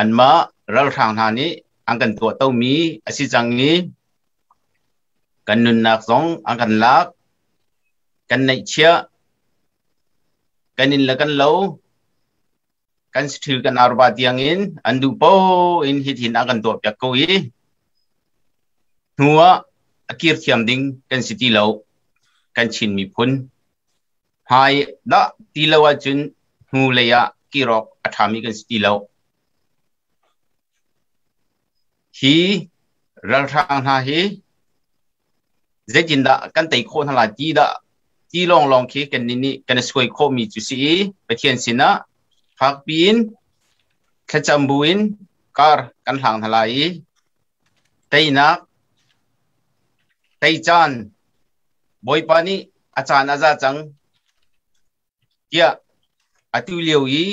S6: anmah ralhrang hna nih an kan tuahtomi a si cang i kan nunnak zong an kan lak, kan neihchiah, kan inn le kan lo, kan saṭhil kan arva tiangin an duh paoh in hithin an kan tuahpiak ko i hnu ah a kir thiam ding kan si ti lo. Kan Chin miphun hmai dah ti lo ahcun hnu lei ah kir awk a ṭhami kan si ti lo. Hi ralhrang hna hi zeitindah kan tei khawh hna lai ti dah ti lawnglawng khi kannih nih kan i suai khawhmi cu si i Pathian sinah fakpi in thlacam buin kar kan hlang hna lai i teinak tei caan Bawipa nih a caan a za cang tiah atu lio i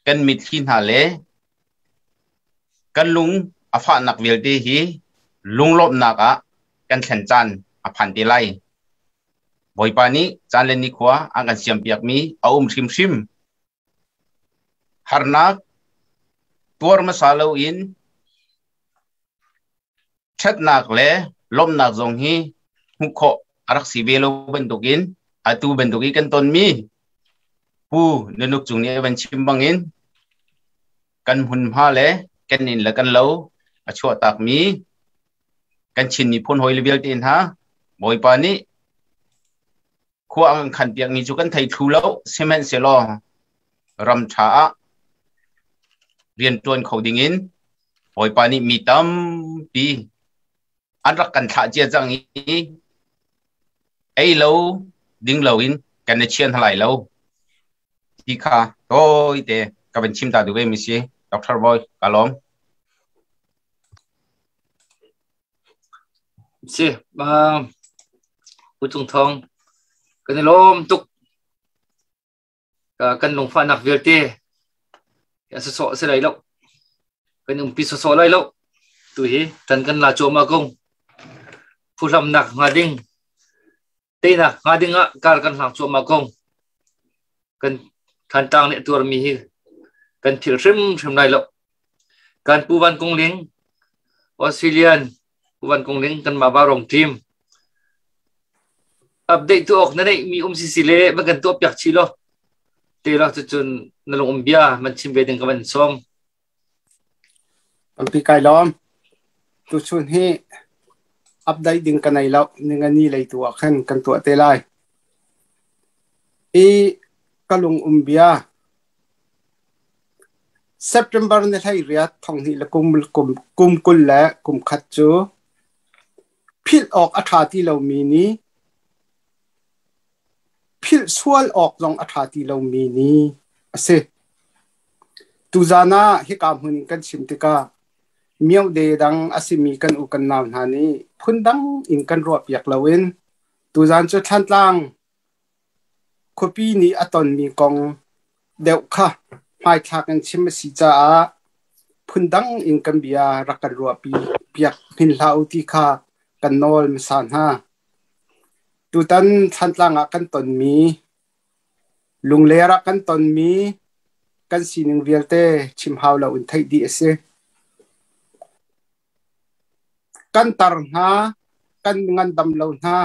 S6: kan mitthli hna le kan lung a fahnak vialte hi lunglawmhnak ah kan thlen caan a phan te lai. Bawipa nih caan le nikhua a kan siampiakmi a um hrimhrim. Harnak tuar hmasa loin ṭhatnak le lawmhnak zong hi hmuh khawh a rak si ve lo bantukin atu bantuk i kan tonmi Pu Nunuk Cung nih a van chim bangin kan hmunhma le kan inn le kan lo a chuahtakmi kan Chin miphun hawi le vialte hna Bawipa nih Khua an khan piak mi cu kan thei thlu lo, sihmanhsehlaw ram ṭha ah rianṭuan kho ding in Bawipa nih mi tampi an rak kan thlah cia cang i ei lo ding lo in kan i chian hna lai lo ti kha tawite ka van chim ta duh ve mi si. Dr. Boy, ka lawm.
S1: Si, Pu Cung Thawng, kan i lawm tuk. Kan lungfahnak vialte a sawsawh si lai lo. Kan umpi sawsawh lai lo. Tu hi tan kan la cuahmah ko. Phuhlamnak hnga ding, teinak hnga ding ah kar kan hlang cuahmah ko. Kan Thantlang nih a tuarmi hi kan philh hrimhrim lai lo. Kan Pu Van Kung Ling, Australian Pu Van Kung Ling kan mah Varong team update tu awk na neih mi um sisi le van kan tuah piak chih law te lo cucun na lung um bia man chim ve ding ka van sawm.
S7: Tampi kai lawm. Tuchun hi update ding ka nei lo. Ningani lei tu ah khan kan tuah te lai. I ka lung um bia September ni hlei riat thong hnih le kum kum kum kul le kum khat cu philh awk a ṭha ti lomi ni, philh sual awk zong a ṭha ti lomi ni a si. Tuzaan ah hika hmun in kan chim tikah miohde dang a simi kan u kan nau hna nih phundang in kan ruahpiak loin tuzaan cu Thlantlang khuapi nih a tonmi kong deuh kha hmaithlak in chim a si caah phundang in kan bia rak kan ruahpi piak hmin hlah u ti kha kan nawl hmasa hna. Tutan Thlantlang ah kan tonmi, Lungler ah kan tonmi kan sining vialte chim hau lo in theih dih a si. Kan tar hna, kan ngandam lo hna.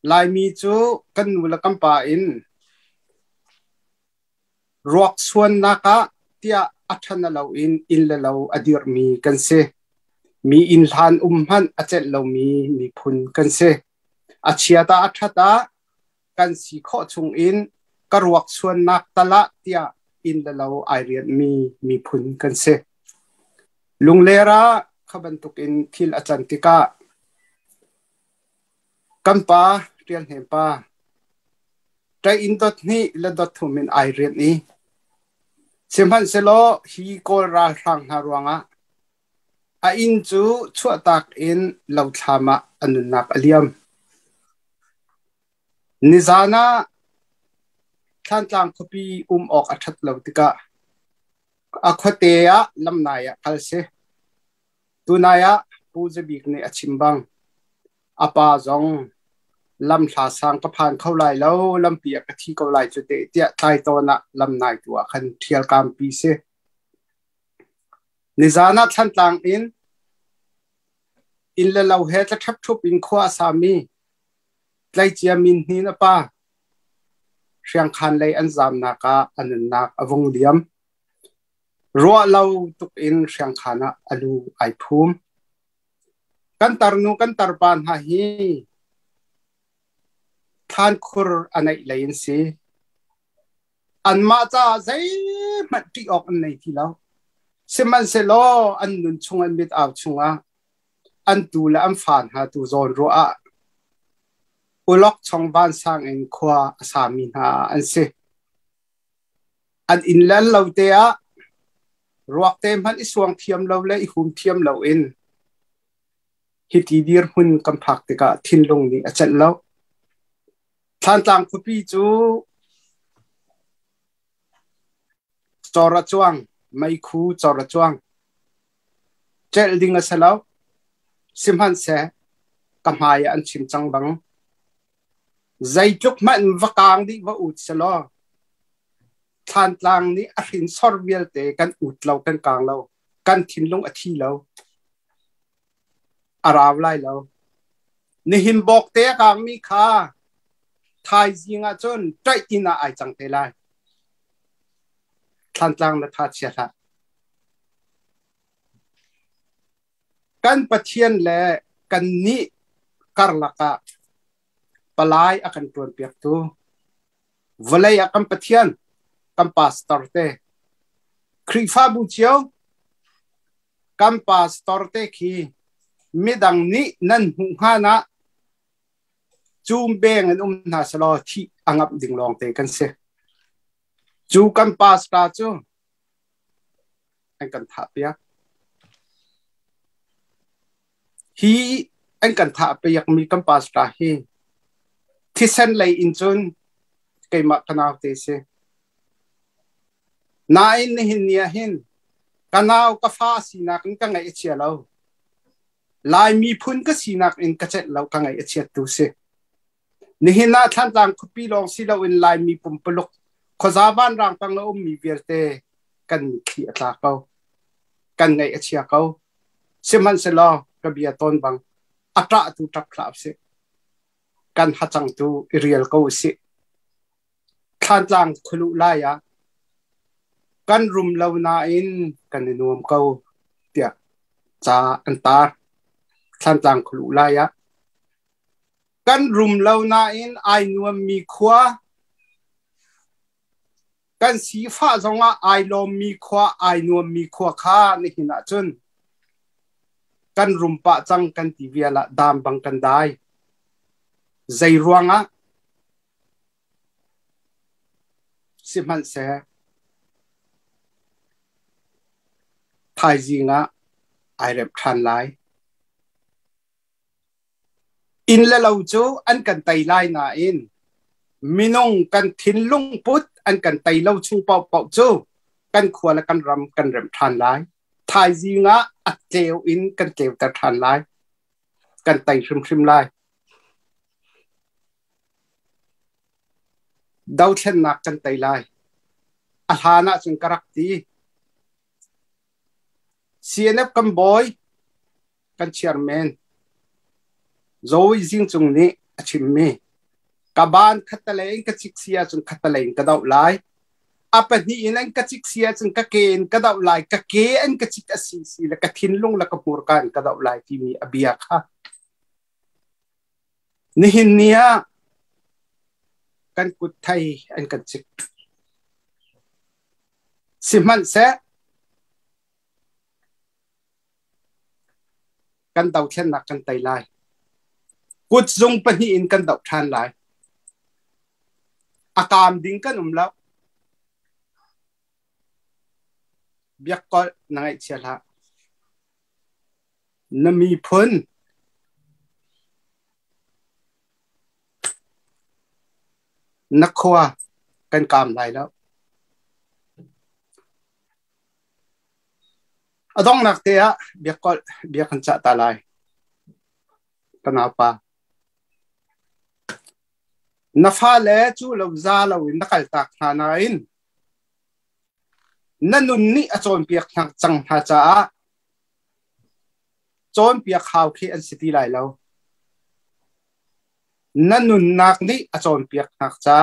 S7: Laimi cu kan nu le kan pa in ruak suannak ah tiah a ṭhan a lo in inn le lo a dirhmi kan si. Mi inn hlan um hmanh a celh lomi miphun kan si. A chiat ah a ṭhat ah kan si khawh chung in ka ruak suannak tal ah tiah inn le lo ai rianhmi miphun kan si. Lungler ah kha bantukin thil a can tikah Kan pa Ṭial Hnem pa ṭai-inn dot hnih le dot thum in ai rianh i sihmanhsehlaw hi Kawl ralhrang hna ruangah a inn cu chuahtak in lothlam ah a nunnak a liam. Nizaan ah Thlantlang khuapi um awk a ṭhat lo tikah a khuate ah lamnai ah kal si. Tunai ah Pu Za Bik nih a chim bang a pa zong lamhla sang ka phan kho lai lo, lampi ah ka thi ko lai cu te tiah tlaitawn ah lamnai tu ah khan ṭhialkampi si. Nizaan ah Thlantlang in inn le lo he tla ṭhepṭhup in khua a sami tleicia min hnin a pa Hriangkhan lei an zaamnak ah a nunnak a vung liam. Ruah lo tuk in Hriangkhan ah a lu ai phum. Kan tarnu kan tarpa hna hi thlankhur a neih lei an si. Anmah caah zeihmanh ṭih awk an nei ti lo. Sihmanhsehlaw an nun chung an mit au chungah an tu le an fa hna tu zawn ruah ah ulok chong vansang in khua a sami hna an si. An inn le an lo te ah ruak te hmanh i suang thiam lo le i hum thiam lo in hiti dirhmun kan phak tikah thinlung nih a celh lo. Thlantlang khuapi cu cawr a cuang, meikhu cawr a cuang. Celh ding a si lo. Sihmanhseh ka hmai ah an chim cang bang zeitluk hmanh va kaang dih va ut selaw Thlantlang nih a hrinsor vialte kan ut lo kan kaang lo kan thinlung a thi lo a rau lai lo. Nihin bawkte a kaangmi kha thaizing ah cun ṭaih inn ah ai cang te lai. Thlantlang na tha chia hlah. Kan Pathian le kannih karlak ah Palai a kan ṭuan piaktu vawlei ah kan Pathian kan pastor te Khrihfabu cio kan pastor te khi midang nih nan hmuh hngan ah cum beng in um hna selaw thih a ngamh ding lawng te kan si. Cu kan pastor cu an kan thah piak. Hi an kan thah piakmi kan pastor hi thisen lei in cun keimah ka nau te si. Nain nihin ni ah hin ka nau ka fa sinak in ka ngaih a chia lo. Lai miphun ka sinak in ka celh lo ka ngaih a chiat tu si. Nihin ah Thlantlang khuapi lawng si loin Laimi pumpuluk khuaza vanrang tang a ummi vialte kan mitthli a tla ko. Kan ngaih a chia ko. Sihmanhsehlaw ka bia tawn bang a ṭah tu ṭap hlah usih. Kan hacang tu i rial ko usih. Thlantlang khualuh lai ah kan rum lo nain kan i nuam ko tiah ca an tar. Thlantlang khualuh lai ah kan rum lo nain ai nuammi khua kan sifah zongah ai lawmmi khua ai nuammi khua kha nihin ah cun kan rum pah cang kan ti vial ah dam bang kan dai. Zei ruangah sihmanhseh thaizing ah ai remh ṭhan lai. Inn le lo cu an kan tei lai nain minung kan thinlung put an kan tei lo chung paohpaoh cu kan khua le kan ram kan remh ṭhan lai. Thaizing ah a tleu in kan tleuter ṭhan lai. Kan tei hrimhrim lai. Dothlennak kan tei lai. A hlan ahcun ka rak ti. CNF kan bawi kan chairman Zoe Zing Cung nih a chimmi ka ban khattalei in ka cik si ahcun khattalei in ka doh lai. A pahnih in an ka cik si ahcun ka ke in ka doh lai. Ka ke an ka cik a si si le ka thinlung le ka hmurka in ka doh lai timi a bia kha Nihin ni ah kan kut thei an kan cik. Sihmanhseh kan dothlennak kan tei lai. Kutzung pahnih in kan doh ṭhan lai. A kaam ding kan um lo. Biakkolh na ngaihchia hlah. Na miphun na khua kan kaam lai lo. A donghnak te ah biakolh bia kan cah ta lai. Ka naupa. Na fale cu lo za lo in na kaltak hna nain na nun nih a cawnpiak hna cang hna caah cawnpiak hau khi an si ti lai lo. Na nunnak nih a cawnpiak hna ca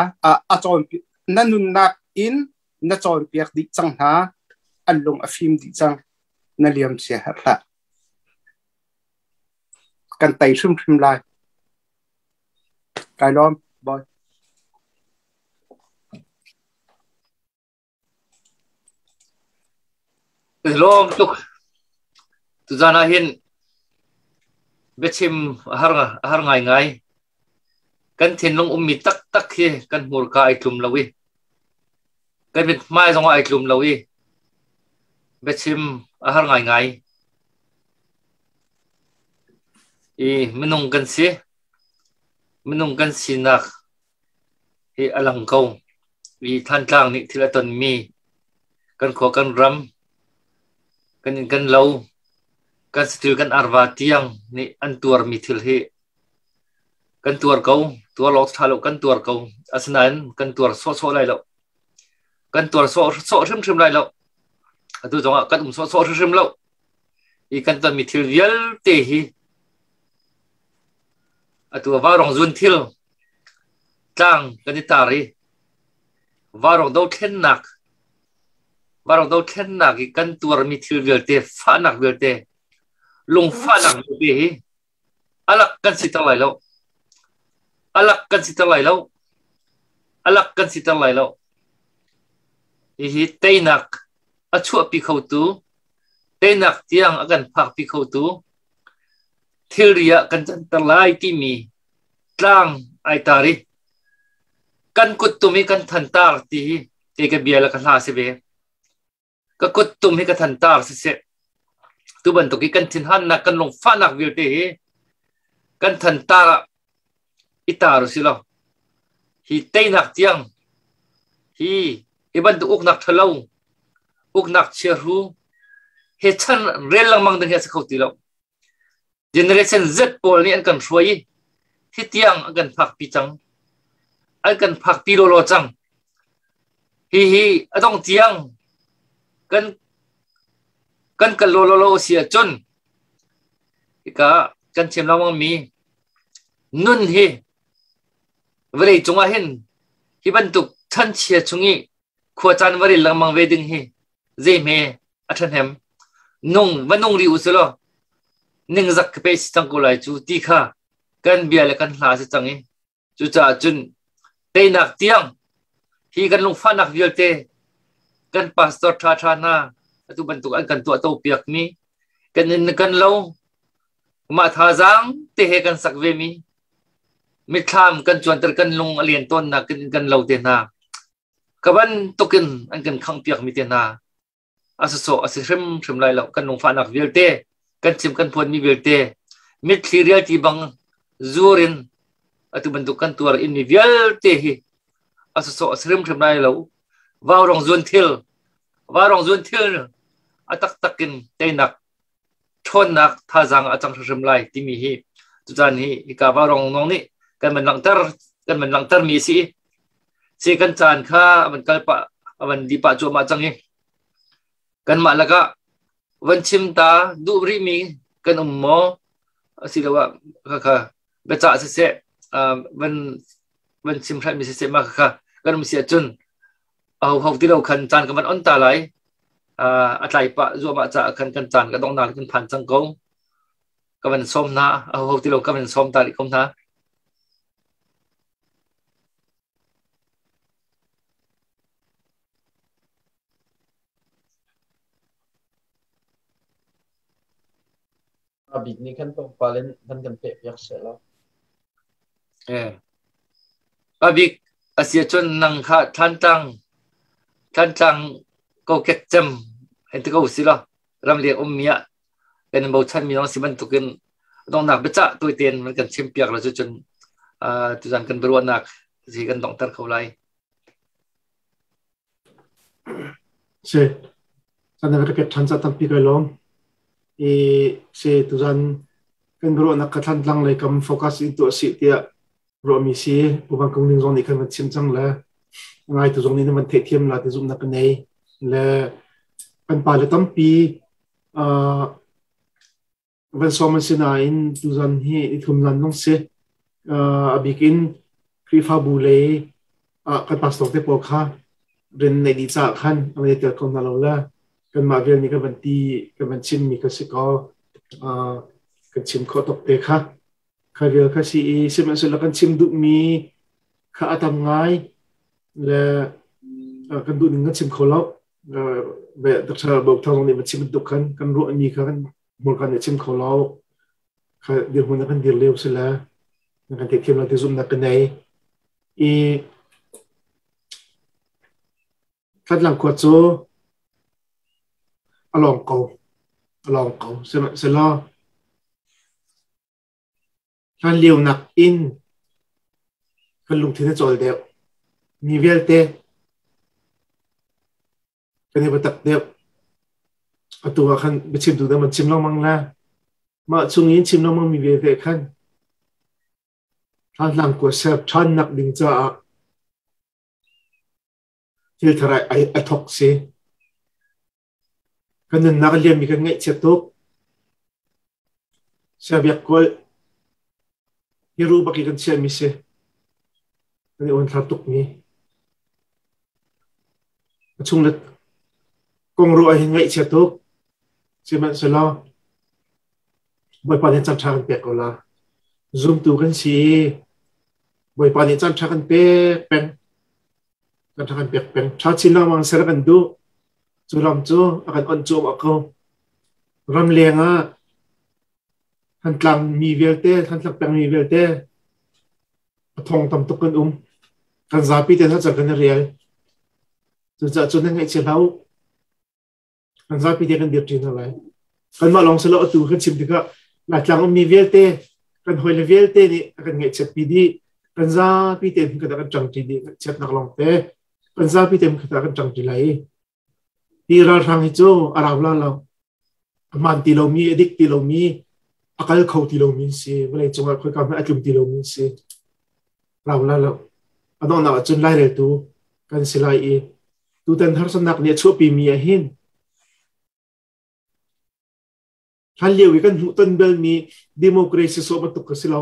S7: a cawnpiak na nunnak in na cawnpiak dih cang hna an lung a fim dih cang na liam sia herh hlah. Kan tei hrimhrim lai. Kai lawm, boy.
S1: Lawm tuk. Tuzan ah hin biachim a har, a har ngaingai. Kan thinlung ummi taktak hi kan hmurka ai tlum lo i kan mithmai zong ai tlum lo i biachim a har ngaingai. I minung kan si. Minung kan sinak hi a lang ko. I Thantlang nih thil a tonmi kan khua kan ram kan inn kan lo kan saṭil kan arva tiang nih an tuarmi thil hi kan tuar ko. Tuar lo ṭha lo kan tuar ko. Asinain kan tuar sawhsawh lai lo. Kan tuar sawhsawh hrimhrim lai lo. Atu zongah kan um sawhsawh hrimhrim lo. I kan tonmi thil vialte hi atu vaurawng zun thil tlang kan i tar i vaurawng dothlennak vaurawng dothlennak i kan tuarmi thil vialte fahnak vialte lungfahnak vialte hi alak kan si ter lai lo. Alak kan si ter lai lo. Alak kan si ter lai lo. Hihi teinak a chuahpi khotu, teinak tiang a kan phakpi khotu thilri ah kan canter lai timi tlang ai tar i kan kuttum hi kan thantar ti hi kei ka bia le ka hla si ve. Ka kuttum hi ka thantar siseh tu bantuk hi kan thinhannak kan lungfahnak vialte hi kan thantar ah i tar usih law hi teinak tiang hi hi bantuk uknak ṭhalo uknak chiahru he chan rel lengmang ding hi a si kho ti lo. Generation Z pawl nih an kan hruai i hi tiang an kan phakpi cang. An kan phakpi lawlaw cang. Hihi a dong tiang kan kan kal lawlaw lo si ahcun hika kan chim lengmang mi nun hi vawlei cungah hin hi bantuk chanchia chung i khua caan va rel lengmang ve ding hi zeihme a ṭhahnem. Nung va nung rih u si law ningzak ka pe si cang ko lai cu ti kha kan bia le kan hla si cang i cucaah cun teinak tiang hi kan lungfahnak vialte kan pastor ṭhaṭha hna atu bantuk an kan tuahto piakmi kan inn kan lo mah thazaang te he kan sak ve mi mitthlam kan cuanter kan lung a lian tawnnak kan kan lo te hna ka bantuk in an kan khangh mi te hna a sawsawh a si hrimhrim lai lo. Kan lungfahnak vialte, kan chim kan phuanmi vialte, mitthli rialti bang zur in atu bantuk kan tuar in mi vialte hi a sawsawh a si hrimhrim lai lo. Vaurong zuan thil, vaurong zuan thil a taktak in teinak ṭhawnnak thazaang a cang hrimhrim lai timi hi tucaan hi hika vaurong nong nih kan van langhter kan van langhter mi a si i si kan caan kha a van kal pah a van di pah cuahmah cang i kanmah lakah van chim ta duh rih mi kan um maw asiloah khakha biacah siseh van van chim hraih mi siseh mah khakha kan um si ahcun aho ho ti lo khan caan ka van on ta lai a tlai pah zuahmah caah khan kan caan ka donghnak kan phan cang ko ka van sawm hna aho ho ti lo ka van sawm ta rih ko hna.
S5: A bik nih khan tlawmpal in van kan peh piak seh law.
S1: Eh. A bik a si ahcun nang kha Thantlang Thantlang kokek cem hei ti ko si law ramleng ummi ah kan in bochan mi zong si bantukin donghnak biacah tuitein van kan chim piak la cu cun tuzan kan biaruahnak si kan donghter kho lai.
S2: Si, kan ka pek ṭhan ca tampi kai lawm. I si tuzan kan biaruahnak ka Thantlang lei kam focus in tuah sih tiah ruahmi si Pu Van Kung Ning zong nih khan van chim cang le ngaitu zong nih nan van theihthiam la ti zumhnak ka nei le kan pa le tampi van sawm an si nain tuzan hi nithum zan nong si a bik in Khrihfabu lei kan pastor te pawl kha rian nei dih caah khan an i tel kho hna lo le kanmah vial nih kan van ti kan van chim mi kha si ko kan chim khawh tuk te kha kha vial kha si i sihmanhsehlaw kan chim duhmi kha a tam ngai le kan duh ning kan chim kho lo Dr. Bo Thang nih chim bantuk khan kan ruahmi kha kan hmurka nih chim kho lo kha dirhmun kan dir lio si le kan theihthiam lo ti zumhnak ka nei i Thantlang khua cu a lawng ko a lawng ko sihmanhsehlaw Hlanlio nakin kan lungthin a cawl deuh. Mi vialte kan i biatak deuh. Atu ah khan biachimtu dang man chim lengmang la. Mah chung in chim lengmang mi vialte khan Thantlang khua ser ṭhannak ding caah thil thar ai thok si. Kan nunnak a liammi kan ngaihchiat tuk. Siabiak kual hi ru bak i kan chiahmi si. Kan i uanthlar tukmi. A chung le kong ruah hin ngaihchia tuk. Sihmanhsehlaw Bawipa nih caan ṭha kan pek ko la. Zumtu kan si i. Bawipa nih caan ṭha kan pek peng. Kan ṭha kan pek peng. Ṭha chin lengmang ser kan duh. Cu ram cu a kan onh cuahmah ko. Ramleng ah Thantlang mi vialte, Thantlang peng mi vialte a thong tam tuk kan um. Kan zapi te hna kan i rial. Cucaah cun nan ngaihchia hlah u. Kan zapi te kan dirṭi hna lai. Kanmah lawng si lo atu kan chim tikah Laitlang ummi vialte, kan hawile vialte nih a kan ngaihchiatpi dih. Kan zapi te hmunkhat ah kan ṭangṭi dih. Ngaihchiatnak lawng te kan zapi te hmunkhat ah kan ṭangṭi lai i hi ralhrang hi cu a rau la lo. A hmaan ti lomi, a dik ti lomi, a kal kho ti lomi an si. Vawlei cungah khoika hmanh a tlum ti lomi an si. Rau la lo. A donghnak ahcun laireltu kan si lai i tutan harsatnak nih a chuahpimi ah hin hlanlio i kan hmuhton balmi democracy sawh bantuk ka si lo.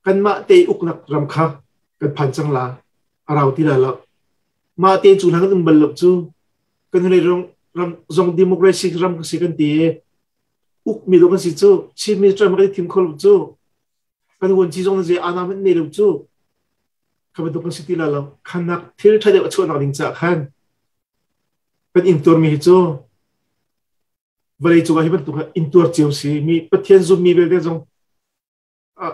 S2: Kanmah te uknak ram kha kan phan cang la. A rau ti la lo. Mah te cu hlan kan um bal lo cu. Kan hnulei ram zong democracy ram ka si kan ti i ukmi lo kan si cu. Chief Minister ma kan i thim kho lo cu. Kan vuanci zong na zei ana hmanh nei lo cu. Kha bantuk kan si ti la lo. Khanak thil ṭha deuh a chuahnak ding caah khan kan intuarmi hi cu vawlei cungah hi bantuk intuar cio si mi Pathian zummi vialte zong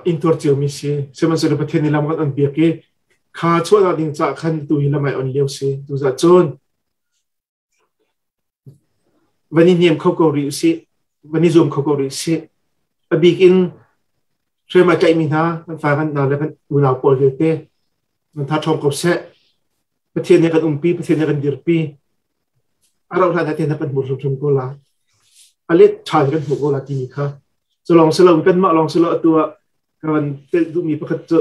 S2: intuar cio mi si. Sihmanhsehlaw Pathian nih lam kan on piak i kha chuahnak ding caah khan tu hi lam ai on lio si. Tuzah cun van i hnem kho ko rih usih, van i zuam kho ko rih usih. A bik in hriam ai tlaihmi hna, kan fa kan nau le kan unau pawl vialte nan tha ṭhawng ko seh. Pathian nih kan umpi, Pathian nih kan dirpi. A rauh hlan ah te kan hmuh hrimhrim ko la. A let ṭha in kan hmuh ko la timi kha. Cu lawng si lo, kanmah lawng si lo atu ah ka van telh duhmi pakhat cu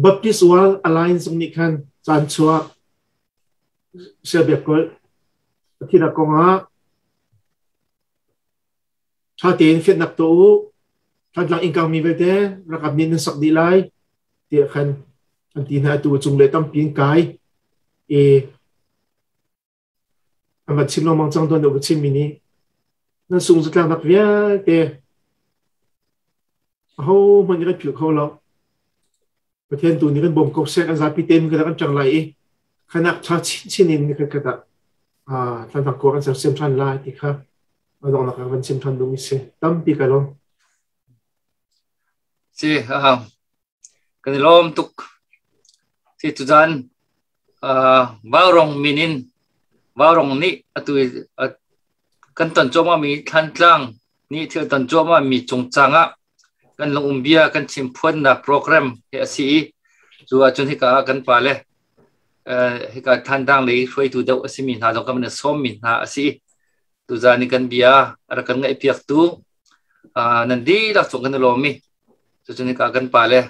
S2: Baptist World Alliance zong nih khan caan chuah Siabiakkulh a thihnak kongah ṭha tein fianhnak tuah u. Thantlang inn kangmi vialte ralkap nih nan sak dih lai tiah khan an ti hna. Atu a cunglei tampi in kai i an van chim lengmang cang tuan deuh va chimmi nih nan sung zatlaknak vialte ahohmanh nih kan philh kho lo. Pathian tu nih kan bawm ko seh, kan zapi tein kan kan ṭang lai i khanak ṭha chinchin in nikhat khat ah thlantak khua kan sersiam ṭhan lai ti kha a donghnak ah van chim ṭhan duhmi si. Tampi ka lawm.
S1: Si, kan i lawm tuk. Si tuzan Vaurong min in Vaurong nih atu kan ton cuahmahmi Thlantlang nih thil ton cuahmahmi cungcang ah kan lungum bia kan chim phuannak program hi a si i cu ahcun hika ah kan pale hika Thantlang lei hruaitu deuh a simi hna zong kan van i sawmmi hna a si i tuzan i kan bia a rak kan ngaihpiaktu nan dihlak cung kan i lawm i cucun hika kan pale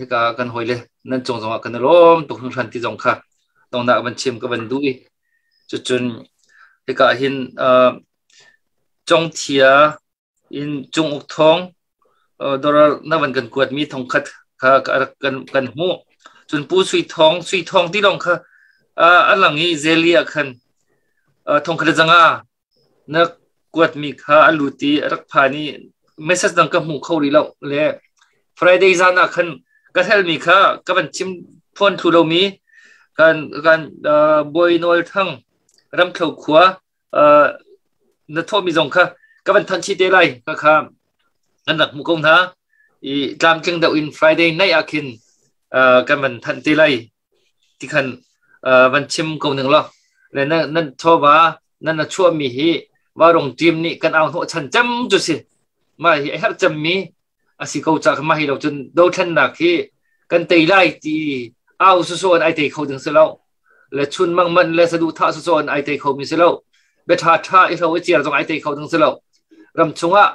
S1: hika kan hawile nan cung zongah kan i lawm tuk hringhran ti zong kha tongnak van chim ka van duh i cucun hika hin Congthia in Cung Uk Thawng dolar na van kan kuatmi thongkhat kha kan hmuh. Cun Pu Sui Thawng, Sui Thawng ti lawng kha a lang i Zeli ah khan thongkhat le zanga na kuatmi kha a lut i a rak phan i message dang ka hmu kho rih lo le Friday zan ah khan ka helmi kha ka van chim phuan thlu lomi kan kan Bawi Nawl Thang Ramthlo khua na thawhmi zong kha ka van thanh chih te lai ka kha kan rak hmuh ko hna i tlamtling deuh in Friday night ah khin kan van thanh te lai ti khan van chim ko ning law le nan chawva nan na chuahmi hi varung team nih kan au hnawh chan cem cu si mah hi a herh cemmi a si ko ca mah hi lo cun dothlennak hi kan tei lai ti au soso an ai tei kho ding si lo le chun mang man le sadu tha soso an ai tei kho mi si lo be tha tha i hro i ciar zong ai tei kho ding si lo ram chungah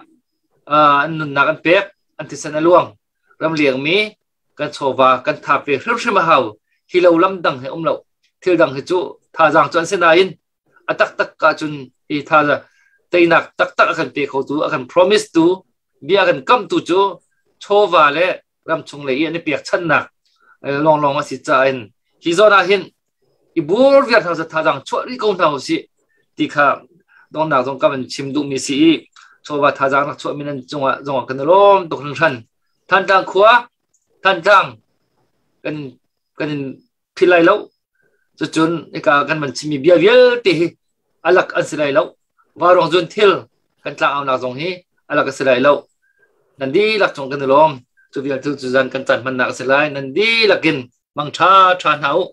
S1: an nunnak an pek an thisen a luang ram liang mi kan chawva kan thap ve hrimhrim a hau hi lo lam dang he um lo thil dang hi cu thazaang cu an si nain a taktak ka cun hi tha teinak taktak a kan pe kho tu a kan promise tu bia kan kam tu cu chawva le ramchung lei i an i pek channak lawnglawng a si caah in hi zawn ah hin i bur viar hna thazaang chuah rih ko hna usih ti kha dongnak zong ka van chim duhmi si i chawva thazaang rak chuahmi nan cungah zongah kan i lawm tuk hringhran. Thantlang khua Thantlang kan kan in phil lai lo. Cucun hika kan van chimmi bia vialte hi alak an si lai lo. Vaurawng zun thil kan tlangaunak zong hi alak a si lai lo. Nan dihlak cung kan i lawm. Cu vial cu zan kan caan hmannak a si lai. Nan dihlak in mang ṭha ṭha hna u.